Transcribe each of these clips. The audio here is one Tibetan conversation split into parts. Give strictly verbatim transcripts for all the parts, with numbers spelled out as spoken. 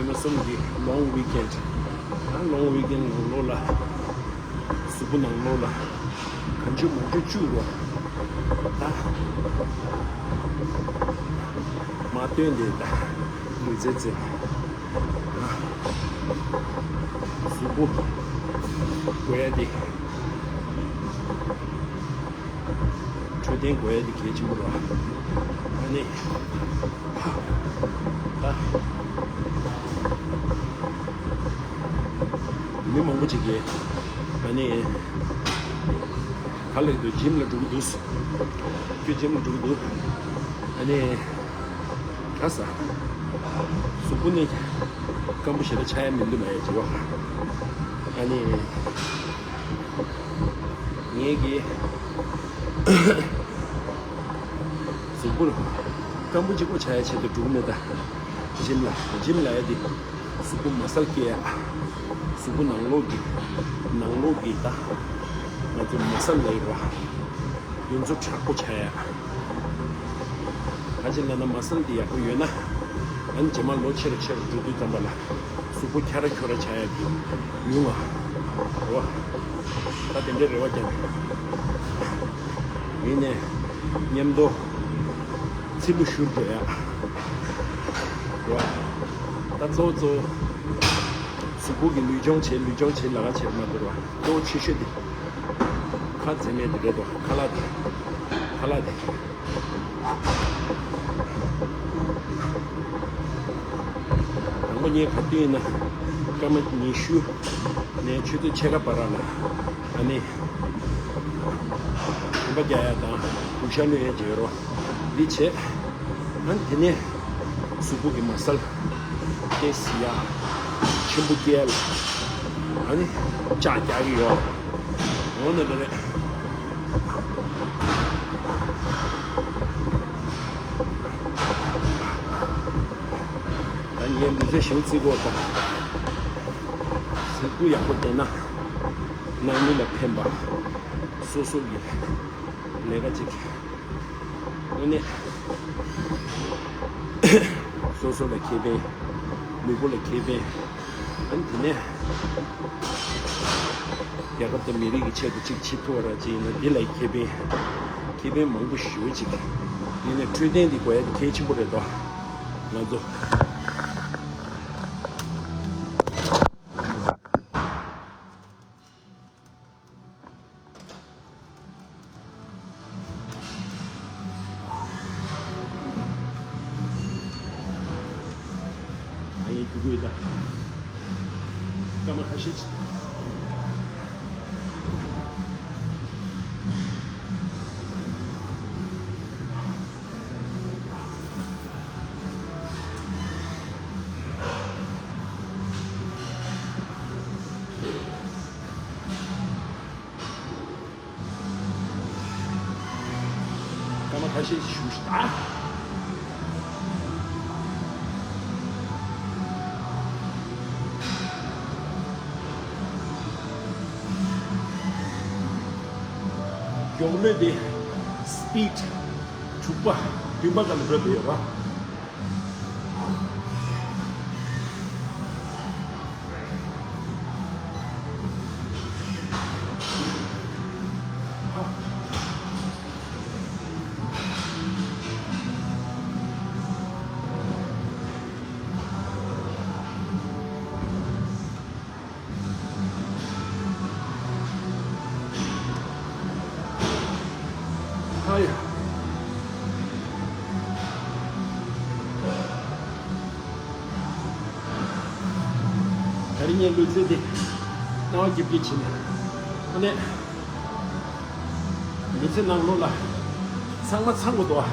ཉི་མ་གསུམ་གྱི་long weekend། ཨ་long weekend་ནང་ལོགས་ལ་གཟུགས་པོ་ནང་ལོགས་ལ་གང་བྱུང་མང་བྱུང་བཅུག་རོགས། ད་མ་བཏོན་དེ་ད་ལུས་རྩལ་རྩེད། གཟུགས་པོ་དགོས་ཡ་དེ། འཕྲོད་བསྟེན་དགོས་ཡ་དེ་གལ་ཆེན་པོ་རེད། ཨ་ནི། ད། མི་མང་པོ་ཅིག་གིས། ཨ་ནི། ག་ལེགས་འདུག་gym་ལ་འགྲོ་གི་འདུག་ཁྱོད་gym་ལ་འགྲོ་གི་འདུག་ཨ་ནི། ག་ས། གཟུགས་པོ་ནི། སྐམ་པོ་ཞེ་དྲག་ཆགས་ཡ་མི་འདུག་མ་ཡ་བྱེད་པ། ཨ་ནི། ངེད་ཀྱིས་གཟུགས་པོར་སྐམ་པོ་གཅིག་པོ་ཆགས་ཡ་ཆེད་དུ་འགྲོ་གི་མེད་ད། gym་ལ་gym་ལ་ཡ་དེ་གཟུགས་པོ་མ་སལ་སྐྱེ་ཡ། གཟུགས་པོ་ནང་ལོགས་ཀྱི་ནང་ལོགས་ཀྱི་ད་ང་ཚོ་མ་སལ་ལ་ཡོད་པ་དེ་ཚོ་དྲག་པོ་ཆགས་ཡ། ག་ཅི་ལབ་ན་མ་སལ་འདི་ཡག་པོ་ཡོད་ན། ཨ་ནི་རྗེས་མ་ལོ་ཆེ་རུ་ཆེ་རུ་འགྲོ་དུས་ཙམ་པ་ལ་གཟུགས་པོ་འཁྱར་ར་འཁྱོར་ར་ཆགས་ཡ་གི་ཡོང་ང་། རེད་བ། ད་དེ་འདྲའི་རེ་བ་རྒྱག་ཡིན་ནས་མཉམ་དུ་ཚི་ལུ་བཞུར་འགྲོ་ཡ། རེད་བ། ད་གཙོ་བོ་གཙོ་བོ་གཟུགས་པོ་གི་ལུས་སྦྱོང་བྱེད་ལུས་སྦྱོང་བྱེད་ལ་ཁ་བྱེད་མ་འདུག་རེད་བ། གཙོ་བོ་ཆེ་ཤོས་དེ་ཁ་འཛེམ་མེད་དེ་རེད་དོ། ཁ་ལག་དེ་ཁ་ལག་དེ། དང་པོ་ངས་ག་དུས་ཡིན་ན་སྐར་མ་ཉི་ཤུ་ནས་ཆུ་ཚོད་ཕྱེད་ཀ་བར་ལ་ཨ་ནི་གོམ་པ་རྒྱག་ཡ་དང་དུག་ཤ་གནོན་ཡ་བྱེད་རོགས་འདི་བྱེད། ཨ་ནི་དེ་ནས་གཟུགས་པོ་གི་མ་སལ་ཏོག་ཙམ་ཡ་ཆེན་པོ་སྐྱེ་ཡ་ལ་ཨ་ནི་ལྕག་རྒྱག་གི་ཡོད། འོ་ན་ད་རེད། ད་ངས་མི་ཚེ་གཞན་བརྩི་དགོས་དང་། གཟུགས་པོ་ཡག་པོ་ལྡན་ན་ནང་མི་ལ་ཕན་པ། སོ་སོ་གི་ལས་ཀ་ཅིག་དངོས་གནས་སོ་སོ་ལ་ཁེ་ཕན། ལུས་པོ་ལ་ཁེ་ཕན། ཨ་ནི་དེ་ནས་རྒྱལ་ཁབ་དང་མི་རིགས་ཀྱི་ཆེད་དུ་ཅིག་བྱེད་ཐུབ་པ་ར་ཅིག་ཡིན་ན་འདི་ལ་ཁེ་ཕན། ཁེ་ཕན་མང་པོ་ཞེ་པོ་ཅིག་ཡིན་ནའི་འཕྲོད་བསྟེན་འདི་དགོས་ཡ་དེ་གལ་ཆེན་པོ་རེད་དོ། ང་ཚོ། ཨ་ཡེ་རྒྱུག་གི་ཡོད་ད། སྐར་མ་ཁ་ཤས་ཅིག་སྐར་མ་ཁ་ཤས་ཤིག་བཞུགས་ཤིག་ད། མགྱོགས་ལོས་དེ་སི་པིཌ་དྲུག་པ་བདུན་པ་སྒང་ལ་འགྲོ་བསྡད་ཡོད་པ། ཨ་ཡ། ད་རིང་ངའི་ལུས་རྩལ་འདི་སྣང་བ་སྐྱིད་སྐྱིད་བྱས་ནས། ཨ་ནི། མི་ཚེ་ནང་ལོགས་ལ་ཚང་མ་ཚང་དགོས་འདུག་ཨ།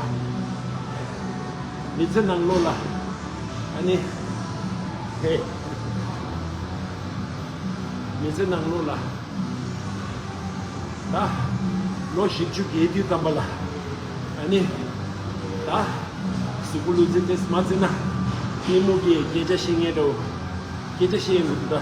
མི་ཚེ་ནང་ལོགས་ལ་ཨ་ནི་ཧེ། མི་ཚེ་ནང་ལོགས་ལ་ད་ལོ་བཞི་བཅུ་བརྒལ་དུས་ཙམ་པ་ལ་ཨ་ནི་ད་གཟུགས་པོ་ལུས་རྩལ་ཏོག་ཙམ་མ་རྩེ་ན་གཏི་མུག་གིས་སྐད་ཆ་བཤད་མཁན་འདྲ་བོ་སྐད་ཆ་བཤད་ཡོང་གི་འདུག་ད།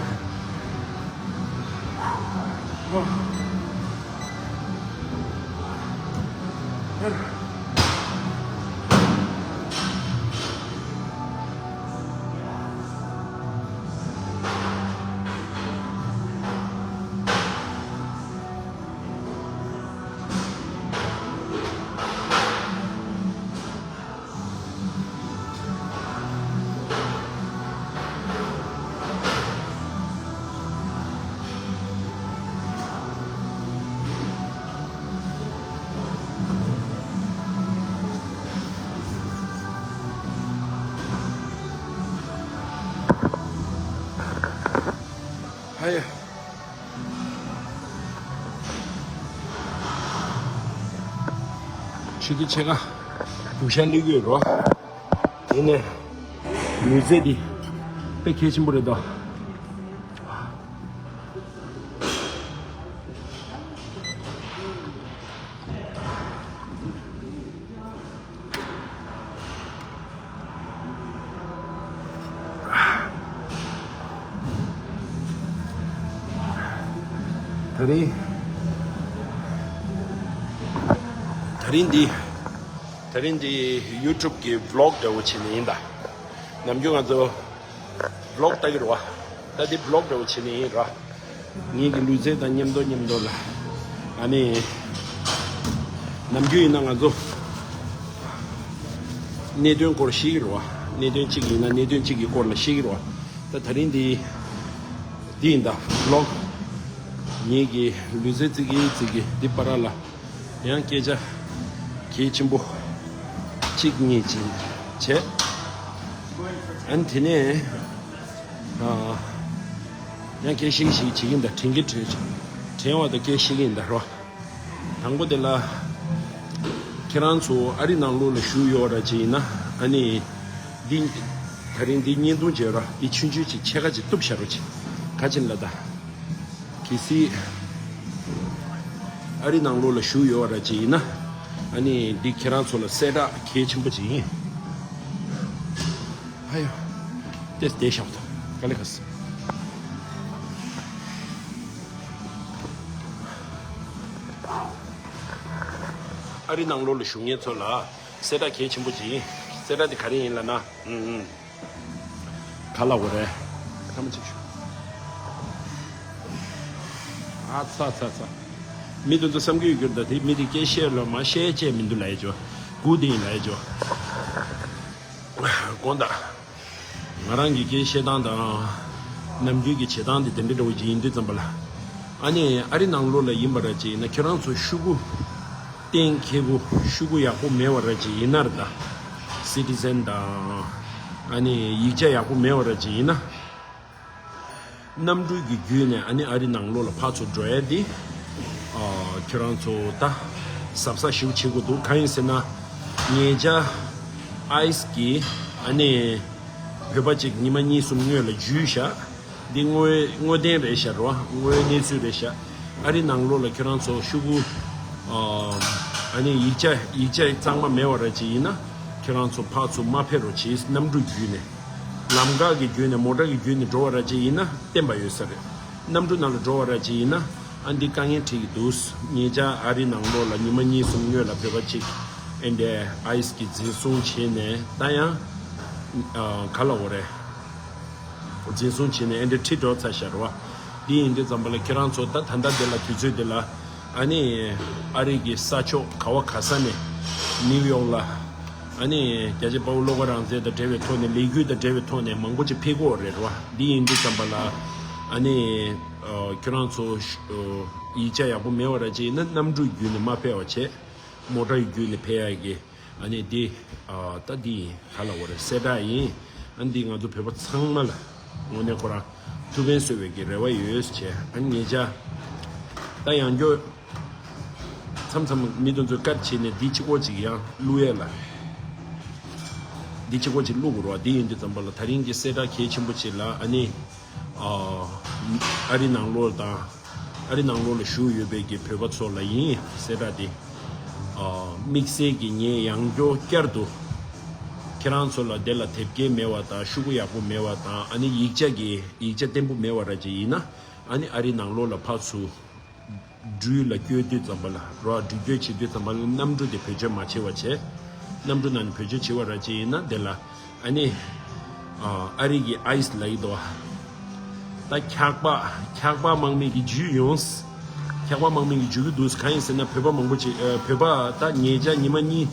ཆུ་ཚོད་ཕྱེད་ཀ་རྒྱུག་ཤར་སླེབས་ཀྱི་ཡོད་རོ། དེ་ནས་ལུས་རྩལ་འདི་དཔེ་གལ་ཆེན་པོ་རེད་དོ། དེ་རིང་དེ་རིང་འདི་དེ་རིང་འདི་ཡུ་ཊུབ་གི་བི་ལོག་འདྲ་བོ་བྱས་ནས་ཡིན་ད། ནམ་རྒྱུན་ང་ཚོ་བི་ལོག་ལྟ་གི་རེད་བ། ད་འདི་བི་ལོག་འདྲ་བོ་བྱས་ནས་ཡིན་ར། ངེད་ཀྱི་ལུས་རྩལ་དང་མཉམ་དུ་མཉམ་དུ་ལ། ཨ་ནི། ནམ་རྒྱུན་ཡིན་ན་ང་ཚོ། གནད་དོན་སྐོར་ཤེས་ཀྱི་རེད་བ། གནད་དོན་གཅིག་ཡིན་ན་གནད་དོན་གཅིག་གི་སྐོར་ལ་ཤེས་ཀྱི་རེད་བ། ད་དེ་རིང་འདི། འདི་ཡིན་ད་བི་ལོག་ངེད་ཀྱི་ལུས་རྩལ་རྩེ་གི་རྩེ་གི་འདི་བར་ལ། ཡང་སྐད་ཆ་གལ་ཆེན་པོ་གཅིག་གཉིས་ཅིག་བྱས། ཨ་ནི་དེ་ནས་ཨ། ཡང་སྐད་ཤིག་ཤིག་བྱེད་ཀྱིན་ད་དྲན་གྱི་དྲན་དྲན་བ་དང་སྐད་ཤིག་ཡིན་ད་རོ། དང་པོ་དེ་ལ་ཁྱེད་རང་ཚོ་ཨ་རི་ནང་ལོགས་ལ་བཞུགས་ཡོད་ར་ཅིག་ཡིན་ན་ཨ་ནི་འདི་ད་རིང་འདི་བརྙན་ཐུང་བྱས་ར་འདི་ཆུང་ཆུང་ཅིག་ཕྱེད་ཀ་ཅིག་གཏུབ་བཞག་རོགས་བྱེད་ག་ཅིག་ལ་ད། གལ་སྲིད་ཨ་རི་ནང་ལོགས་ལ་བཞུགས་ཡོད་པ་ར་ཅིག་ཡིན་ན། ཨ་ནི་འདི་ཁྱེད་རང་ཚོ་ལ་གསལ་བསྒྲགས་གལ་ཆེན་པོ་ཅིག་ཡིན། ཨ་ཡོ། ཏེས་ཏེ་ཤག་ཏོ། ག་ལེ་ག་སི། ཨ་རི་ནང་ལོགས་ལ་བཞུགས་མཁན་ཚོ་ལ་གསལ་བསྒྲགས་གལ་ཆེན་པོ་ཅིག་ཡིན། གསལ་བསྒྲགས་དེ་ག་རེ་ཡིན་ལབ་ན། ཨུམ་ཨུམ། ག་ལ་འོ་རེད། ཐ་མ་ཅིག་ཞུ། ཨ་ཚ་ཚ་ཚ། མི་དེ་ཚོ་བསམ་གྱི་ཡོད་རྒྱུར་ད་དེ་མི་དེ་སྐད་བཤད་ལ་མ་བཤད་བྱས་མི་འདུག་ལབ་ཡ་ཅོ། སྒུག་དེ་ཡིན་ལབ་ཡ་ཅོ། དགོངས་དག་ང་རང་གི་སྐད་བཤད་སྟངས་དང་། ནམ་རྒྱུན་གྱི་བྱེད་སྟངས་དེ་དེ་འདྲ་འདྲ་བོ་ཅིག་ཡིན་དུས་ཙམ་པ་ལ། ཨ་ནི་ཨ་རི་ནང་ལོགས་ལ་ཡིན་པ་ར་ཅིག་ཡིན་ན་ཁྱོད་རང་ཚོ་ཤོག་གུ། གཏན་འཁེལ་པོ་ཤོག་གུ་ཡག་པོ་མེད་པ་ར་ཅིག་ཡིན་ན་ར་ད། སི་ཊི་ཛན་དང་། ཨ་ནི་ཡིག་ཆ་ཡག་པོ་མེད་པ་ར་ཅིག་ཡིན་ན། གནམ་གྲུ་གི་བརྒྱུད་ནས་ཨ་ནི་ཨ་རི་ནང་ལོགས་ལ་ཕར་ཚུར་འགྲོ་ཡ་འདི། ཨ། ཁྱོད་རང་ཚོ་ད་གཟབ་གཟབ་ཞིག་བྱེད་དགོས་འདུག་གང་ཡིན་ཟེར་ན། ཉེ་ཆར་ཨའི་སི་གིས་ཨ་ནི་བོད་པ་ཅིག་ཉི་མ་གཉིས་གསུམ་སྔོན་ལ་འཇུས་བཞག་འདི་དངོས་དངོས་བདེན་རེད་ཤག་རོ། དངོས་གནས་ཚུལ་རེད་ཤག་ཨ་རི་ནང་ལོགས་ལ་ཁྱོད་རང་ཚོ་ཤོག་གུ། ཨ། ཨ་ནི་ཡིག་ཆ་ཡིག་ཆ་གཙང་མ་མེད་པ་ར་ཅིག་ཡིན་ན་ཁྱོད་རང་ཚོ་ཕར་ཚུར་མ་ཕེབས་རོགས་བྱེད། གནམ་གྲུ་བརྒྱུད་ནས། ལམ་ཁ་གི་བརྒྱུད་ནས་མོ་ཊ་གི་བརྒྱུད་ནས་འགྲོ་བ་ར་ཅིག་ཡིན་ན་བསྟན་པ་ཡོད་ས་རེད། གནམ་གྲུ་ནང་ལ་འགྲོ་བ་ར་ཅིག་ཡིན་ན་ཨ་འདི་དཀའ་ངལ་འཕྲད་ཀྱི་འདུག་ཉེ་ཆར་ཨ་རི་ནང་ལོགས་ལ་ཉི་མ་གཉིས་གསུམ་སྔོན་ལ་བོད་པ་ཅིག་ཨེ་འདྲས་ཨའི་སི་གིས་འཛིན་བཟུང་བྱས་ནས་ད་ཡང་། ཨ། ག་ལ་འོ་རེད། འཛིན་བཟུང་བྱས་ནས་ཨེ་འདྲས་ཁྲིད་འགྲོ་ཚར་ཤག་རེད་བ། འདི་ཡིན་དུས་ཙམ་པ་ལ་ཁྱེད་རང་ཚོ་ད་ད་ལྟ་འདི་ལ་དུས་ཚོད་འདི་ལ་ཨ་ནི་ཨ་རི་གི་ས་ཕྱོགས་ག་བ་ག་ས་ནས་ནིའུ་ཡོག་ལ། ཨ་ནི་རྒྱལ་གཅེས་དཔའ་བོ་བློ་དགའ་རང་བཙན་དང་འབྲེལ་བའི་ཐོག་ནས་ལས་འགུལ་དང་འབྲེལ་བའི་ཐོག་ནས་མང་པོ་ཅིག་ཕེབས་ཀྱི་ཡོད་རེད་བ། འདི་ཡིན་དུས་ཙམ་པ་ལ་ཨ་ནི་ཨ་ཁྱོད་རང་ཚོ་ཨ་ཡིག་ཆ་ཡག་པོ་མེད་པ་ར་ཅིག་ཡིན་ན་གནམ་གྲུའི་བརྒྱུད་ནས་མ་ཕེབས་པ་བྱས། མོ་ཊའི་བརྒྱུད་ནས་ཕེབས་ཡག་གི་ཨ་ནི་འདི་ཨ་ད་འདི་ཡིན་ག་ལ་འོ་རེད། གསལ་བསྒྲགས་ཡིན། ཨ་འདི་ང་ཚོ་བོད་པ་ཚང་མ་ལ་དངོས་གནས་ཁོ་རང་ཐུགས་ཕན་གསོས་པའི་གི་རེ་བ་ཡོད་བྱས། ཨ་ཉེ་ཆར་ད་ཡང་བསྐྱར། མཚམས་མཚམས་མི་དེ་ཚོས་བཀའ་བྱས་ནས་འདི་གཅིག་པོ་ཅིག་ཡང་བླུག་ཡས་ལ། འདི་གཅིག་པོ་ཅིག་བླུག་དགོས་རེད་བ། འདི་ཡིན་དུས་ཙམ་པ་ལ་ད་རིང་གི་གསལ་བསྒྲགས་གལ་ཆེན་པོ་ཅིག་ལ་ཨ་ནི། ཨ། ཨ་རི་ནང་ལོགས་དང་། ཨ་རི་ནང་ལོགས་ལ་བཞུགས་ཡོད་པའི་གི་བོད་པ་ཚོ་ལ་ཡིན་གསལ་བསྒྲགས་འདི། ཨ། དམིགས་བསལ་གྱི་ངས་ཡང་བསྐྱར་བསྐྱར་དུ། ཁྱེད་རང་ཚོ་ལ་དེ་ལ་དེབ་སྐྱེལ་མེད་པ་དང་ཤོག་གུ་ཡག་པོ་མེད་པ་དང་ཨ་ནི་ཡིག་ཆ་གི་ཡིག་ཆ་བརྟན་པོ་མེད་པ་ར་ཅིག་ཡིན་ན་ཨ་ནི་ཨ་རི་ནང་ལོགས་ལ་ཕར་ཚུར། འགྲུལ་ལ་བསྐྱོད་དུས་ཙམ་པ་ལ་རོ། འགྲུལ་སྐྱོད་བྱེད་དུས་ཙམ་པ་ལ་གནམ་གྲུ་དེ་བེད་སྤྱོད་མ་བྱེད་པ་བྱས། གནམ་གྲུ་ནང་ནས་བེད་སྤྱོད་བྱེད་པ་ར་ཅིག་ཡིན་ན་དེ་ལ་ཨ་ནི། ཨ་རི་གི་ཨའི་སི་ལབ་ཀྱི་འདུག་ད་འཁྱག་པ། འཁྱག་པ་དམག་མི་གི་འཇུས་ཡོང་། འཁྱག་པ་དམག་མི་གི་འཇུ་གི་འདུག་གང་ཡིན་ཟེར་ན་བོད་པ་མང་པོ་ཅིག་ཨ། བོད་པ་ད་ཉེ་ཆར་ཉི་མ་གཉིས།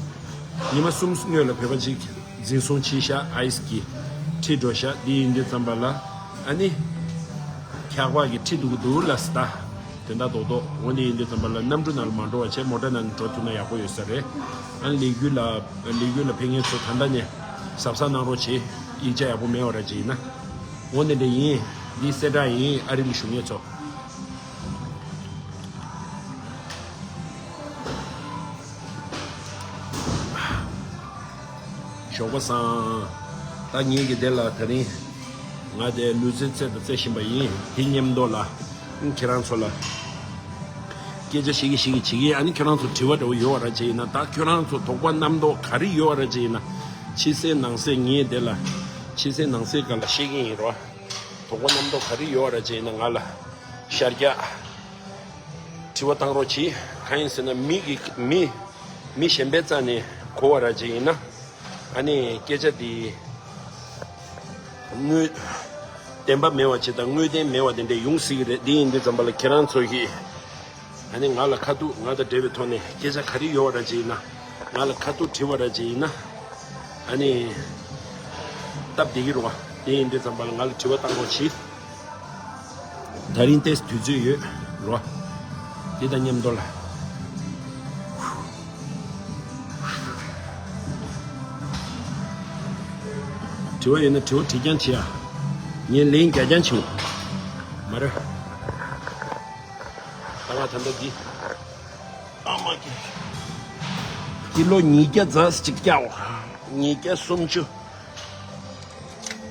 ཉི་མ་གསུམ་སྔོན་ལ་བོད་པ་ཅིག་འཛིན་བཟུང་བྱས་ཤག་ཨའི་སི་གིས་ཁྲིད་འགྲོ་ཤག་འདི་ཡིན་དུས་ཙམ་པ་ལ་ཨ་ནི། འཁྱག་པ་གིས་ཁྲིད་འདུག་གི་འདུག་ལབ་སོང་ད། དོན་དག་རྡོག་རྡོག་འོ་འདི་ཡིན་དུས་ཙམ་པ་ལ་གནམ་གྲུ་ནང་ལ་མ་འགྲོ་བ་བྱས། མོ་ཊ་ནང་ནས་འགྲོ་ཐུབ་ན་ཡག་པོ་ཡོད་ས་རེད། ཨ་ནི་ལས་འགུལ་ལ་ལས་འགུལ་ལ་ཕེབས་མཁན་ཚོ་ད་ལྟ་ནས་གཟབ་གཟབ་གནང་རོགས་བྱེད། ཡིག་ཆ་ཡག་པོ་མེད་པ་ར་ཅིག་ཡིན་ན། འོ་འདི་འདྲ་ཡིན། འདི་གསལ་བསྒྲགས་ཡིན། ཨ་རི་ལ་བཞུགས་མཁན་ཚོ། ཞོགས་པ་བཟང་། ད་ངེད་ཀྱི་དེ་ལ་དེ་རིང་ང་དེ་ལུས་རྩལ་རྩེད་དང་རྩེད་བཞིན་པ་ཡིན། དེ་མཉམ་དུ་ལ་ཁྱེད་རང་ཚོ་ལ་སྐད་ཆ་བཤད་ཀྱི་བཤད་ཀྱི་བྱེད་ཀྱི། ཨ་ནི་ཁྱེད་རང་ཚོ་དྲི་བ་འདྲ་བོ་ཡོད་པ་ར་ཅིག་ཡིན་ན། ད་ཁྱེད་རང་ཚོ་དོགས་པ་རྣམ་རྟོག་ག་རེ་ཡོད་པ་ར་ཅིག་ཡིན་ན། ཕྱི་གསལ་ནང་གསལ་ངེད་དེ་ལ་ཕྱི་གསལ་ནང་གསལ་སྒང་ལ་བཤད་ཀྱི་ཡིན་རོ། དོགས་པ་རྣམ་རྟོག་ག་རེ་ཡོད་པ་ར་ཅིག་ཡིན་ན་ང་ལ་ཤར་རྒྱག་དྲི་བ་བཏང་རོགས་གྱིས། གང་ཡིན་ཟེར་ན་མི་གི་མི་མི་གཞན་པའི་རྩ་ནས་གོ་བ་ར་ཅིག་ཡིན་ན། ཨ་ནི་སྐད་ཆ་འདི་དངོས་བདེན་པ་མེད་པ་ཅིག་དང་དངོས་བདེན་མེད་པ་དེ་འདྲ་ཡོང་སྲིད་ཀྱི་རེད། འདི་ཡིན་དུས་ཙམ་པ་ལ་ཁྱེད་རང་ཚོ་གིས་ཨ་ནི་ང་ལ་ཁ་ཐུག་ང་དང་འབྲེལ་བའི་ཐོག་ནས་སྐད་ཆ་ག་རེ་ཡོད་པ་ར་ཅིག་ཡིན་ན། ང་ལ་ཁ་ཐུག་དྲི་བ་ར་ཅིག་ཡིན་ན། ཨ་ནི་སྟབས་བདེ་གི་རེད་བ། དེ་ཡིན་དུས་ཙམ་པ་ལ་ང་ལ་དྲི་བ་བཏང་རོགས་གྱིས། ད་རིང་ཏོག་ཙམ་དུས་ཚོད་ཡོད་རོ། དེ་དང་མཉམ་དུ་ལ། དྲི་བ་ཡོད་ན་དྲི་བ་དྲིས་རྐྱང་བྱེད་ཨ། ངས་ལན་རྒྱག་རྐྱང་བྱེད། མ་རེད། ད་ང་ད་ལྟ་འདི། ཨ་མ་ཀི། ཀི་ལོ་ཉིས་བརྒྱ་རྩ་གཅིག་བརྒྱ་བ། ཉིས་བརྒྱ་སུམ་ཅུ།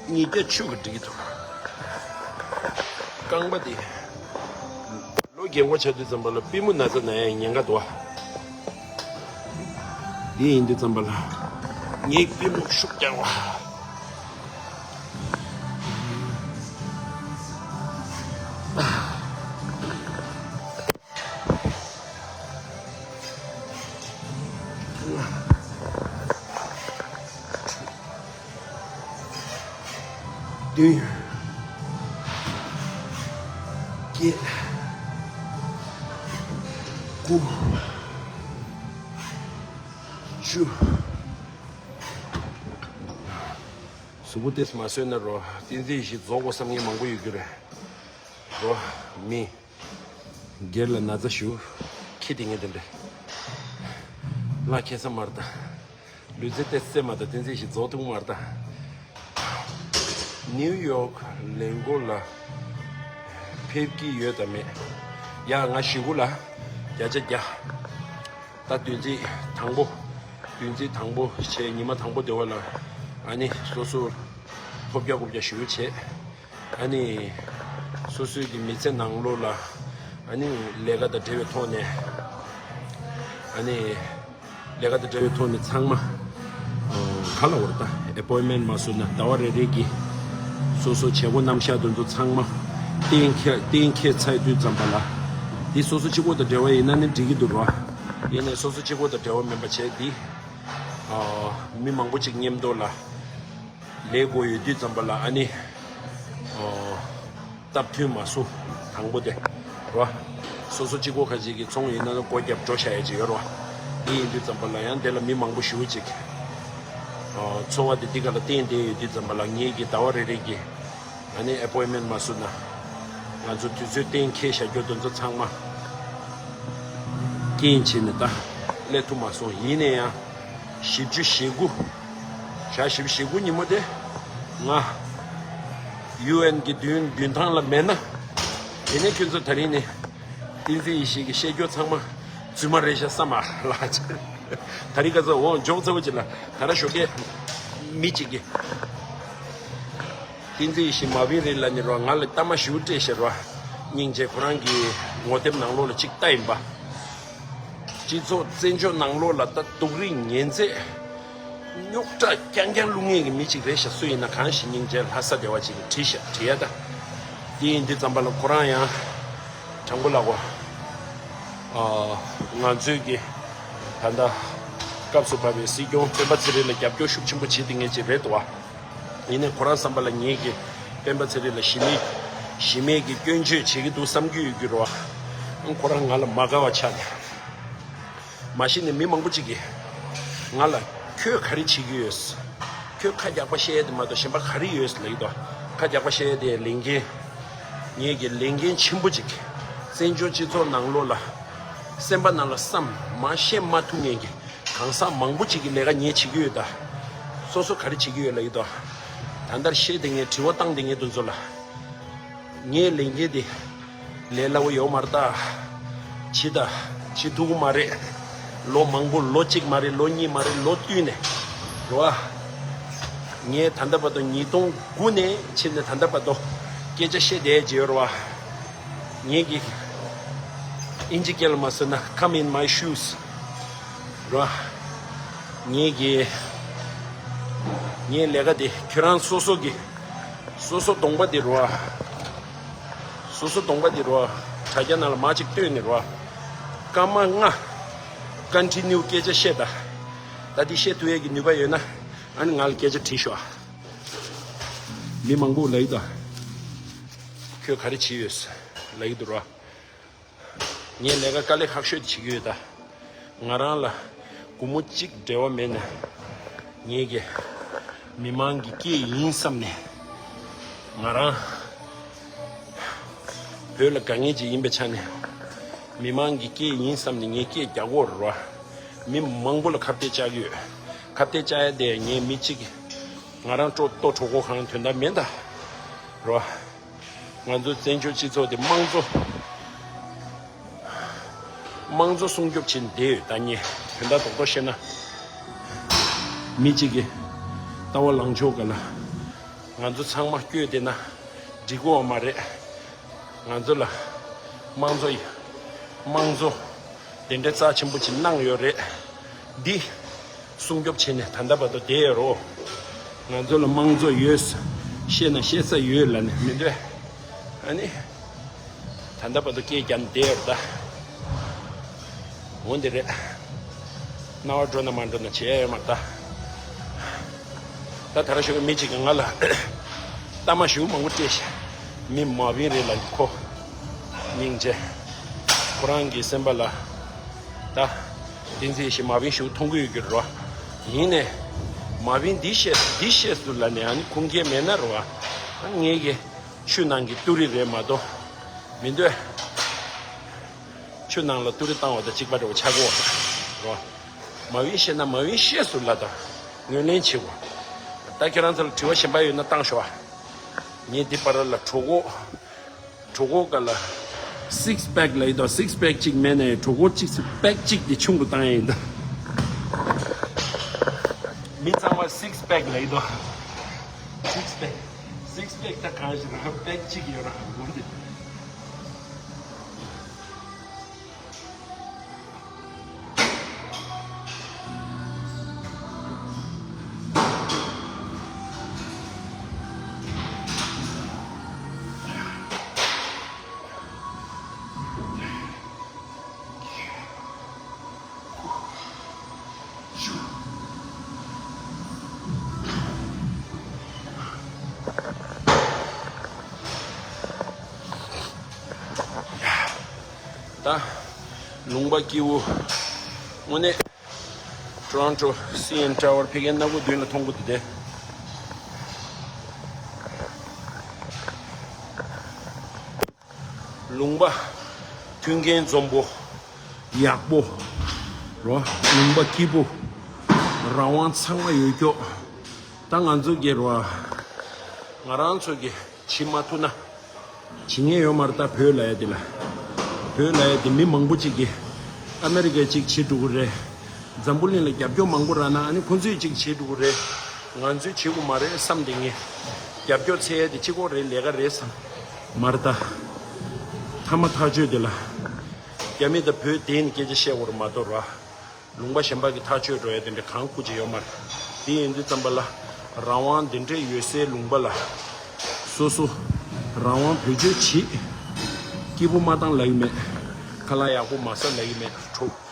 ཉིས་བརྒྱ་བཅུ་གི་འགྲིག་གི་འདུག་རྐང་པ་དེ། ལོ་རྒན་པོ་ཆགས་དུས་ཙམ་པ་ལ་པུས་མོ་ན་ཚ་ན་ཡ་ཉེན་ཁ་འདུག་བ། དེ་ཡིན་དུས་ཙམ་པ་ལ། ངའི་པུས་མོ་ཤུགས་རྒྱག་བ། བདུན། བརྒྱད། དགུ། བཅུ། གཟུགས་པོ་ཏོག་ཙམ་མ་བཟོས་ན་རོ། བསྟན་འཛིན་ཡེ་ཤེས་རྫོགས་དགོས་བསམ་མཁན་མང་པོ་ཡོད་རྒྱུ་རེད། རོ། མི། སྒེར་ལ་ན་ཚ་ཞུ། ཁྱི་དེ་ངས་དེ་འདྲ། ལ་ཁེ་ས་མར་ད། ལུས་རྩལ་ཏེ་སེ་མ་ད་བསྟན་འཛིན་ཞིག་རྫོགས་ཐུབ་མར་ད། ནིའུ་ཡོག་ལེན་གོ་ལ་ཕེབས་ཀྱི་ཡོད་དམ་མེད། ཡ་ང་ཞི་གུ་ལ་བརྒྱ་ཆ་བརྒྱ། ད་བདུན་ཚིགས་དང་པོ། བདུན་ཚིགས་དང་པོ་བྱས་ཉི་མ་དང་པོ་དེ་བ་ལ་ཨ་ནི་སོ་སོ་ཧོབ་རྒྱག་ཧོབ་རྒྱག་ཞུ་བྱས། ཨ་ནི། སོ་སོའི་གི་མི་ཚེ་ནང་ལོགས་ལ། ཨ་ནི། ལས་ཀ་དང་འབྲེལ་བའི་ཐོག་ནས། ཨ་ནི། ལས་ཀ་དང་འབྲེལ་བའི་ཐོག་ནས་ཚང་མ། ཨོ། ག་ལ་བར་ད་ཨེ་པོའིན་མེན་མ་བཟོས་ན་ཟླ་བ་རེ་རེ་གི། སོ་སོ་བྱེད་སྒོ་རྣམ་གཞག་དེ་ཚོ་ཚང་མ། གཏན་འཁེལ་གཏན་འཁེལ་ཚར་དུས་ཙམ་པ་ལ། འདི་སོ་སོ་གཅིག་པོ་དང་འབྲེལ་བ་ཡིན་ན་ནི་འགྲིག་གི་འདུག་རོ། ཡིན་ནའི་སོ་སོ་གཅིག་པོ་དང་འབྲེལ་བ་མིན་པ་བྱས་འདི། ཨོ། མི་མང་པོ་ཅིག་མཉམ་དུ་ལ། ལས་དགོས་ཡོད་དུས་ཙམ་པ་ལ་ཨ་ནི། ཨོ། སྟབས་མཐུན་མ་སོང་། དང་པོ་དེ། རོ། སོ་སོ་གཅིག་པོ་ཁ་ཅིག་གི་ཚོང་ཡིན་ན་སྒོ་རྒྱབ་འགྲོ་བཞག་ཡ་ཅིག་ཡོད་རོ། དེ་ཡིན་དུས་ཙམ་པ་ལ་ཡང་དེ་ལ་མི་མང་པོ་ཞེ་པོ་ཅིག་ཨོ། འཚོ་བ་དེ་འདི་ག་ལ་བརྟེན་བསྡད་ཡོད་དུས་ཙམ་པ་ལ་ངེད་ཀྱི་ཟླ་བ་རེ་རེ་གི། ཨ་ནི་ཨེ་པོའིན་མེན་མ་བཟོས་ན། ང་ཚོ་དུས་ཚོད་གཏན་འཁེལ་བཞག་རྒྱུ་དེ་ཚོ་ཚང་མ། རྐྱེན་བྱས་ནས་ད། སླེབས་ཐུབ་མ་སོང་། ཡིན་ན་ཡང་། བཞི་བཅུ་ཞེ་དགུ། ཞག་བཞི་བཅུ་ཞེ་དགུ་ཉིན་མོ་དེ། ང་། ཡུ་ཨེན་གྱི་མདུན་མདུན་ཐང་ལ་མེད་ན། དེ་ནས་ཁྱོད་ཚོ་ད་རིང་ནས། བསྟན་འཛིན་ཡེ་ཤེས་ཀྱི་བཤད་རྒྱུ་ཚང་མ། རྫུན་མ་རེད་ཤག་བསམ་མ་ལགས། ད་རིང་ཁ་སང་འོང་འཇོག་ཚ་བོ་ཅིག་ལ་ད་ར་ཞོགས་ཀས། མི་གཅིག་གིས། བསྟན་འཛིན་ཡེ་ཤེས་མ་བིན་རེད་ལ་ནི་རོ། ང་ལ་གཏའ་མ་ཞུ་སྤྲད་ཤེས་རོ། སྙིང་རྗེ། ཁོ་རང་གི་ངོ་དེབ་ནང་ལོགས་ལ་གཅིག་ལྟ་ཡིན་པ། སྤྱི་ཚོགས་བཙན་བྱོལ་ནང་ལོགས་ལ་ད་སྡུག་རུས་ཉེན་ཚད། རྙོག་དྲ་རྐྱང་རྐྱང་བླུག་མཁན་གྱི་མི་གཅིག་རེད་ཤག་སུ་ཡིན་ན་གང་ཞིག་སྙིང་རྗེ་ལྷ་ས་སྡེ་བ་གཅིག་གིས་བྲིས་ཤག་བྲིས་ཡ་ད། དེ་ཡིན་དུས་ཙམ་པ་ལ་ཁོ་རང་ཡང་། དྲང་པོ་ལབ་གོ། ང་ཚོས་ཀྱི། ད་ལྟ། སྐབས་སུ་བབས་པའི་སྲིད་སྐྱོང་སྤེན་པ་ཚེ་རིང་ལ་རྒྱབ་སྐྱོར་ཤུགས་ཆེན་པོ་བྱེད་དེ་ངེས་ཅིག་རེད་དོ། ཡིན་ནའི་ཁོ་རང་བསམ་པ་ལ་ངེད་ཀྱི་སྤེན་པ་ཚེ་རིང་ལ་ཞི་མེད་ཞི་མེད་ཀྱི་སྐྱོན་བརྗོད་བྱེད་ཀྱི་འདུག་བསམ་གྱི་ཡོད་རྒྱུ་རེད་བ། ཁོ་རང་ང་ལ་མ་དགའ་བ་ཆགས་ནས། མ་གཞི་ནས་མི་མང་པོ་ཅིག་གིས་ང་ལ་ཁྱོད་ག་རེ་བྱེད་ཀྱི་ཡོད། ཁྱོད་ཁ་རྒྱག་པ་བཤད་ཡ་དེ་མ་གཏོགས་གཞན་པ་ག་རེ་ཡོད་ལབ་ཀྱི་འདུག་ཁ་རྒྱག་པ་བཤད་ཡ་དེ་ལས་འགན། ངེད་ཀྱི་ལས་འགན་ཆེན་པོ་ཅིག་བཙན་བྱོལ་སྤྱི་ཚོགས་ནང་ལོགས་ལ། སེམས་པ་ནང་ལ་བསམ་མ་བཤད་མ་ཐུབ་མཁན་གྱི་གང་ཟག་མང་པོ་ཅིག་གི་ལས་ཀ་ངས་བྱེད་ཀྱི་ཡོད་ད། སོ་སོ་ག་རེ་བྱེད་ཀྱི་ཡོད་ལབ་ཀྱི་འདུག་ད་ལྟར་བཤད་དེ་ངས་དྲི་བ་བཏང་དེ་ངས་དེ་ཚོ་ལ། ངའི་ལས་འགན་དེ་ལས་སླ་བོ་ཡོད་མ་རེད་ད། བྱེད་ད། བྱེད་ཐུབ་ཀྱི་མ་རེད། ལོ་མང་པོ། ལོ་གཅིག་མ་རེད། ལོ་གཉིས་མ་རེད། ལོ་བསྟུད་ནས། རེད་བ། ངས་ད་ལྟ་བར་དུ་ཉིས་སྟོང་དགུ་ནས་ཕྱིན་ནས་ད་ལྟ་བར་དུ་སྐད་ཆ་བཤད་བསྡད་ཀྱི་ཡོད་རེད་བ། ངེད་ཀྱི་ཨིན་ཇི་སྐད་ལ་མ་བཟོས་ན། Come in my shoes. རེད་བ། ངེད་ཀྱི་ངའི་ལས་ཀ་དེ་ཁྱོད་རང་སོ་སོ་གི། སོ་སོ་གདོང་པ་དེ་རེད་བ། སོ་སོ་གདོང་པ་དེ་རེད་བ། དྲ་རྒྱ་ནང་ལ་མར་ཅིག་བཏོན་ནས་རེད་བ། སྐར་མ་ལྔ། ཀོན་ཊི་ནིའུ་སྐད་ཆ་བཤད་ད། ད་འདི་བཤད་ཐུབ་ཡས་ཀྱི་ནུས་པ་ཡོད་ན། ཨ་ནི་ང་ལ་སྐད་ཆ་དྲིས་ཤོག། མི་མང་པོ་ལབ་ཀྱི་ད། ཁྱོད་ག་རེ་བྱས་ཡོད་ལབ་ཀྱི་འདུག་ར། ངས་ལས་ཀ་དཀའ་ལས་ཁག་ཤོས་དེ་བྱེད་ཀྱི་ཡོད་ད། ང་རང་ལ་སྒོར་མོ་གཅིག་འབྲེལ་བ་མེད་ན། ངེད་ཀྱི་མི་མང་གི་སྐད་ཡིན་བསམ་ནས། ང་རང་བོད་ལ་དགའ་ངེས་ཅིག་ཡིན་པའི་ཆ་ནས། མི་མང་གི་སྐད་ཡིན་བསམ་ནས་ངས་སྐད་རྒྱག་གི་ཡོད་རེད་བ། མི་མང་པོ་ལ་ཁ་གཏད་བཅག་གི་ཡོད། ཁ་གཏད་བཅག་ཡ་དེ་ངས་མི་གཅིག་གིས་ང་རང་ལྟོ་ལྟོ་གྲོད་ཁོག་གང་དོན་དག་མེད་ད། རེད་བ། ང་ཚོ་བཙན་བྱོལ་སྤྱི་ཚོགས་དེ་དམངས་གཙོ། དམངས་གཙོ་སྲུང་སྐྱོབ་བྱེད་བསྡད་ཡོད་ད། ངས་དོན་དག་རྡོག་རྡོག་བཤད་ན། མི་གཅིག་གིས་ལྟ་བ་ལངས་ཕྱོགས་ག་ལ། ང་ཚོ་ཚང་མ་བསྐྱོད་བསྡད་ན་འགྲིག་གི་ཡོད་མ་རེད། ང་ཚོ་ལ་དམངས་གཙོ་ཡི་དམངས་གཙོ་དེ་འདྲའི་རྩ་ཆེན་པོ་ཅིག་གནང་ཡོད་རེད། འདི་སྲུང་སྐྱོབ་བྱས་ནས་ད་ལྟ་བར་དུ་བསྡད་ཡོད་རེད། ང་ཚོ་ལ་དམངས་གཙོ་ཡོད། བཤད་ན་བཤད་ས་ཡོད་ལབ་ནས་མི་འདོད། ཨ་ནི། ད་ལྟ་བར་དུ་སྐད་རྒྱག་ནས་བསྡད་ཡོད་རེད་ད། འོ་འདི་རེད། རྣ་བ་འགྲོ་ན་མ་འགྲོ་ན་བྱས་ཡོད་མ་རེད་ད། ད་ད་ར་ཞོགས་ཀྱི་མི་གཅིག་གིས་ང་ལ་གཏམ་ཞེ་པོ་མང་པོ་སྤྲད་ཤག། མི་མ་བིན་རེད་ལབ་ཁོ། སྙིང་རྗེ། ཁོ་རང་གི་སེམས་པ་ལ། ད། བསྟན་འཛིན་ཞེས་མ་བིན་ཞེ་པོ་མཐོང་གི་ཡོད་ཀྱི་རེད་བ། ཡིན་ནའི། མ་བིན་འདི་བཤད་འདི་བཤད་སུ་ལབ་ནས་ཨ་ནི་ཁུངས་སྐྱེལ་མེད་ན་རེད་བ། ངེད་ཀྱི་ཆུ་ནང་གི་ཏུ་རི་རེད་མ་གཏོགས། མི་འདོད། ཆུ་ནང་ལ་ཏུ་རི་བཏང་བ་དང་གཅིག་པ་འདྲ་བོ་ཆགས་ཀྱི་ཡོད་རེད་བ། མ་བིན་བཤད་ན་མ་བིན་བཤད་སུ་ལབ་དང་ངོས་ལེན་བྱེད་དགོས། ད་ཁྱེད་རང་ཚོ་ལ་དྲི་བ་གཞན་པ་ཡོད་ན་བཏང་ཤོག་ཨ། ངས་འདི་བར་ལ་གྲོད་ཁོག་གྲོད་ཁོག་ག་ལ། སིགས་པེག་ལབ་ཡོད་དོ། སིགས་པེག་གཅིག་མེད་ནས་གྲོད་ཁོག་གཅིག་སིགས་པེག་གཅིག་དེ་ཆུང་རུ་བཏང་ཡིན་ད། མི་ཚང་མ་སིགས་པེག་ལབ་ཡོད་དོ། སིགས་པེག་སིགས་པེག་ད་གང་ཞིག་རང་པེག་གཅིག་ཡོད་རང་ངོ་དེ། ད། ལུང་པ་སྐྱིད་པོ། དངོས་གནས། Toronto C N Tower ཕ་གིའི་སྣ་ཁུག་མདུན་ལ་མཐོང་གི་འདུག་སྟེ། ལུང་པ། མཐུན་རྐྱེན་འཛོམས་པོ། ཡག་པོ། རོ། ལུང་པ་སྐྱིད་པོ། རང་དབང་ཚང་མ་ཡོད་ཀྱོག། ད་ང་ཚོ་གི་རོ། ང་རང་ཚོ་གི་བྱེད་མ་ཐུབ་ན། བྱེད་མཁན་ཡོད་མ་རེད་ད། བོད་ལ་ཡ་དེ་ལ། བོད་ལ་ཡ་དེ་མི་མང་པོ་ཅིག་གིས། ཨ་མེ་རི་ཀས་ཅིག་བྱེད་འགྲོ་གི་རེད། འཛམ་བུ་གླིང་ལ་རྒྱབ་སྐྱོར་མང་པོ་རག་ན་ཨ་ནི་ཁོང་ཚོས་ཅིག་བྱེད་འགྲོ་གི་རེད། ང་ཚོས་བྱེད་དགོས་མ་རེད་བསམ་དེ་ངས། རྒྱབ་སྐྱོར་འཚོལ་ཡ་དེ་གཅིག་པོ་རེད། ལས་ཀ་རེད་བསམ། མ་རེད་ད། མཐའ་མ་ཐག་གཅོད་དེ་ལ། རྒྱ་མི་དང་བོད་བསྡད་ནས་སྐད་ཆ་བཤད་དགོས་རེད་མ་གཏོགས་ར། ལུང་པ་གཞན་པ་གི་ཐག་གཅོད་འགྲོ་ཡ་དེ་འདྲ་གང་ཁུ་ཅི་ཡོད་མ་རེད། དེ་ཡིན་དུས་ཙམ་པ་ལ། རང་དབང་འདི་འདྲས་ཡོད་སའི་ལུང་པ་ལ། སོ་སོ། རང་དབང་བེད་སྤྱོད་བྱེད། སྐྱིད་པོ་མ་བཏང་ལབ་ཀྱི་མེད། ཁ་ལག་ཡག་པོ་མ་ཟ་ལབ་ཀྱི་མེད། གྲོགས།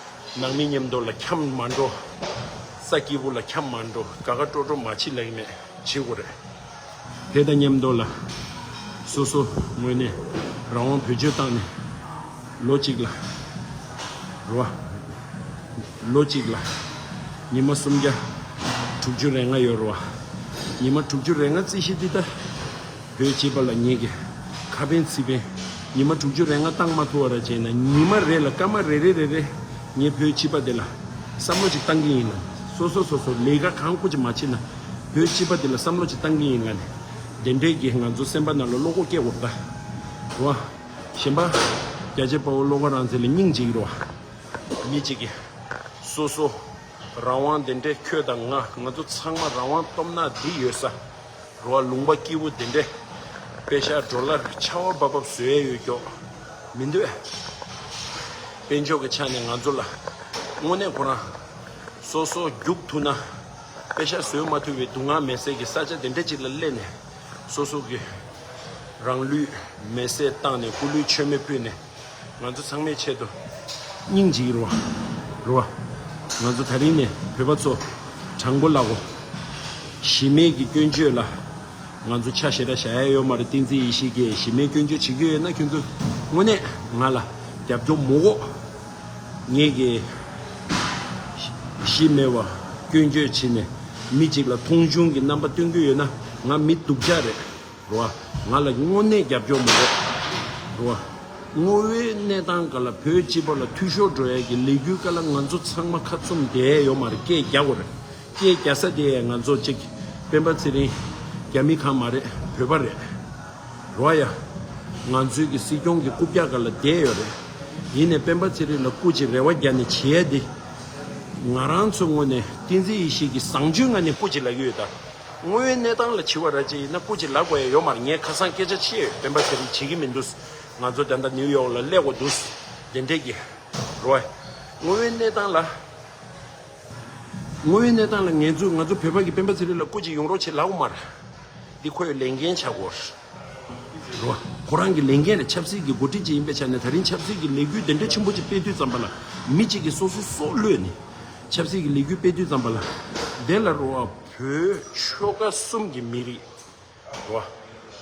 ནང་མི་མཉམ་དུ་ལ་འཁྱམ་མ་འགྲོ། ས་སྐྱིད་པོ་ལ་འཁྱམ་མ་འགྲོ། དགའ་དགའ་སྤྲོ་སྤྲོ་མ་བྱེད་ལབ་ཀྱི་མེད། བྱེད་དགོས་རེད། དེ་དང་མཉམ་དུ་ལ། སོ་སོ་ངོས་ནས་རང་དབང་བེད་སྤྱོད་བཏང་ནས། ལོ་གཅིག་ལ། རེད་བ། ལོ་གཅིག་ལ། ཉི་མ་སུམ་བརྒྱ། དྲུག་ཅུ་རེ་ལྔ་ཡོད་རེད་བ། ཉི་མ་དྲུག་ཅུ་རེ་ལྔ་རྩིས་གཞི་འདི་ལྟ། བོད་སྤྱི་པ་ལ་ངེད་ཀྱི་ཁ་ཕན་ཚིག་ཕན། ཉི་མ་དྲུག་ཅུ་རེ་ལྔ་བཏང་མ་ཐུབ་པ་ར་བྱས་ན། ཉི་མ་རེ་ལ་སྐར་མ་རེ་རེ་རེ་རེ་ངས་བོད་སྤྱི་པ་དེ་ལ་བསམ་བློ་ཅིག་བཏང་གི་ཡིན་ལ། སོ་སོ་སོ་སོ་ལས་ཀ་གང་ཁུ་ཅིག་མ་བྱེད་ན། བོད་སྤྱི་པ་དེ་ལ་བསམ་བློ་ཅིག་བཏང་གི་ཡིན་ལ་ནི། དེ་འདྲས་ཀྱི་ང་ཚོ་སེམས་པ་ནང་ལ་བློ་ཁོག་སྐྱེ་དགོས་ད། རེད་བ། གཞན་པ་རྒྱལ་གཅེས་དཔའ་བོ་བློ་དགའ་རང་བཙན་ལ་སྙིང་རྗེ་གི་རེད་བ། མི་གཅིག་གིས་སོ་སོ་རང་དབང་དེ་འདྲའི། ཁྱོད་དང་ང་ང་ཚོ་ཚང་མ་རང་དབང་སྟོབས་ནག་འདི་ཡོད་ས་རེད་བ། ལུང་པ་སྐྱིད་པོ་དེ་འདྲའི་པེ་ཤ་ཌོ་ལར་ཆར་པ་འབབ་འབབ་བཟོ་ཡས་ཡོད་ཀྱོག་མི་འདུག་དཔལ་འབྱོར་གྱི་ཆ་ནས་ང་ཚོ་ལ་དངོས་གནས་ཁོ་རང་སོ་སོ་རྒྱུགས་ཐུབ་ན། པེ་ཤ་བཟོས་མ་ཐུབ་པའི་སྡུག་བསྔལ་མེད་སའི་གི་ས་ཆ་དེ་འདྲ་ཅིག་ལ་སླེབས་ནས། སོ་སོ་གི་རང་ལུས་མེ་སྲེག་བཏང་ནས། སྐུ་ལུས་མཆོད་མེ་ཕུལ་ནས། ང་ཚོ་ཚང་མའི་ཆེད་དུ་སྙིང་རྗེ་རེད་བ། རེད་བ། ང་ཚོ་ད་རིང་ནས་བོད་པ་ཚོ་དྲང་པོ་ལབ་དགོས། གཞི་མེད་ཀྱི་སྐྱོན་བརྗོད་ལ་ང་ཚོ་ཆ་ཞེ་དྲག་བཞག་ཡ་ཡོད་མ་རེད། བསྟན་འཛིན་ཡེ་ཤེས་ཀྱིས་གཞི་མེད་སྐྱོན་བརྗོད་བྱེད་ཀྱི་ཡོད་ན། ཁྱོད་ཚོ་དངོས་གནས་ང་ལ་རྒྱབ་སྐྱོར་མི་དགོས། ངེད་ཀྱིས་གཞི་མེད་པ་སྐྱོན་བརྗོད་བྱས་ནས་མི་གཅིག་ལ་མཐོང་ཆུང་གི་རྣམ་པ་སྟོན་གྱི་ཡོད་ན། ང་མི་སྡུག་ཅག་རེད། རེད་བ། ང་ལ་དངོས་གནས་རྒྱབ་སྐྱོར་མི་དགོས། རེད་བ། དངོས་ཡོད་གནས་སྟངས་སྒང་ལ་བོད་སྤྱི་པ་ལ་འཐུས་ཤོར་འགྲོ་ཡ་གི་ལས་འགུལ་སྒང་ལ་ང་ཚོ་ཚང་མ་ཁ་བཙུམ་བསྡད་ཡ་ཡོད་མ་རེད། སྐད་རྒྱག་དགོས་རེད། སྐད་རྒྱག་ས་དེ་ང་ཚོ་གཅིག་སྤེན་པ་ཚེ་རིང་རྒྱ་མི་གང་མ་རེད། བོད་པ་རེད། རེད་བ་ཡ། ང་ཚོའི་གི་སྲིད་སྐྱོང་གི་རྐུབ་བཀྱག་སྒང་ལ་བསྡད་ཡོད་རེད། ཡིན་ནའི་སྤེན་པ་ཚེ་རིང་ལ་སྐུ་མཁྱེན་རེ་བ་རྒྱག་ནས་བྱེད་ཡ་དེ། ང་རང་ཚོའི་ངོས་ནས་བསྟན་འཛིན་ཡེ་ཤེས་ཀྱི་བཟང་སྤྱོད་ངོས་ནས་སྐུ་མཁྱེན་ལབ་ཀྱི་ཡོད་ད། དངོས་ཡོད་གནས་སྟངས་ལ་བྱེད་པ་ར་ཅིག་ཡིན་ན་སྐུ་མཁྱེན་ལབ་དགོས་ཡ་ཡོད་མ་རེད། ངས་ཁ་སང་སྐད་ཆ་བཤད་ཡོད། སྤེན་པ་ཚེ་རིང་བྱེད་ཀྱི་མི་འདུག་ང་ཚོ་ད་ལྟ་ནིའུ་ཡོག་ལ་སླེབས་དགོས་འདུག་དེ་འདྲས་ཀྱི། རེད་བ། དངོས་ཡོད་གནས་སྟངས་ལ། དངོས་ཡོད་གནས་སྟངས་ལ་ངེད་ཚོ་ང་ཚོ་བོད་པ་གི་སྤེན་པ་ཚེ་རིང་ལ་སྐུ་མཁྱེན་ཡོང་རོགས་བྱེད་ལབ་དགོས་མ་རེད། འདི་ཁོའི་ལས་འགན་ཆགས་དགོས་རེད། རེད་བ། ཁོ་རང་གི་ལས་འགན་རེད། ཆབ་སྲིད་ཀྱི་འགོ་ཁྲིད་ཅིག་ཡིན་པའི་ཆ་ནས། ད་རིང་ཆབ་སྲིད་ཀྱི་ལས་འགུལ་དེ་འདྲ་ཆེན་པོ་ཅིག་སྤེལ་དུས་ཙམ་པ་ལ། མི་གཅིག་གིས་སོ་སོ་སྲོག་བློས་ནས་ཆབ་སྲིད་ཀྱི་ལས་འགུལ་སྤེལ་དུས་ཙམ་པ་ལ། དེ་ལ་རེད་བ། བོད་ཆོལ་ཁ་གསུམ་གྱི་མི་རིགས། རེད་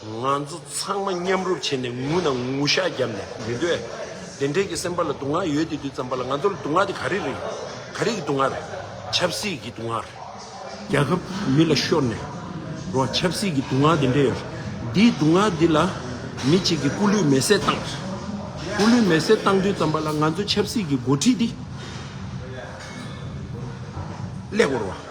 བ། ང་ཚོ་ཚང་མ་མཉམ་རུབ་བྱས་ནས་ངུ་ན་ངུ་ཤག་བརྒྱབ་ནས་མི་འདོད། དེ་འདྲས་ཀྱི་སེམས་པ་ལ་སྡུག་བསྔལ་ཡོད་དེ་དུས་ཙམ་པ་ལ། ང་ཚོ་ལ་སྡུག་བསྔལ་དེ་ག་རེ་རེད། ག་རེ་གི་སྡུག་བསྔལ་རེད། ཆབ་སྲིད་ཀྱི་སྡུག་བསྔལ་རེད། རྒྱལ་ཁབ་མི་ལ་ཤོར་ནས། རེད་བ། ཆབ་སྲིད་ཀྱི་སྡུག་བསྔལ་དེ་འདྲས་ཡོད་རེད། འདིའི་སྡུག་བསྔལ་འདི་ལ་མི་གཅིག་གིས་སྐུ་ལུས་མེ་སྲེག་བཏང་རེད། སྐུ་ལུས་མེ་སྲེག་བཏང་དུས་ཙམ་པ་ལ་ང་ཚོ་ཆབ་སྲིད་ཀྱི་འགོ་ཁྲིད་འདི། ཀླད་ཀོར་བ།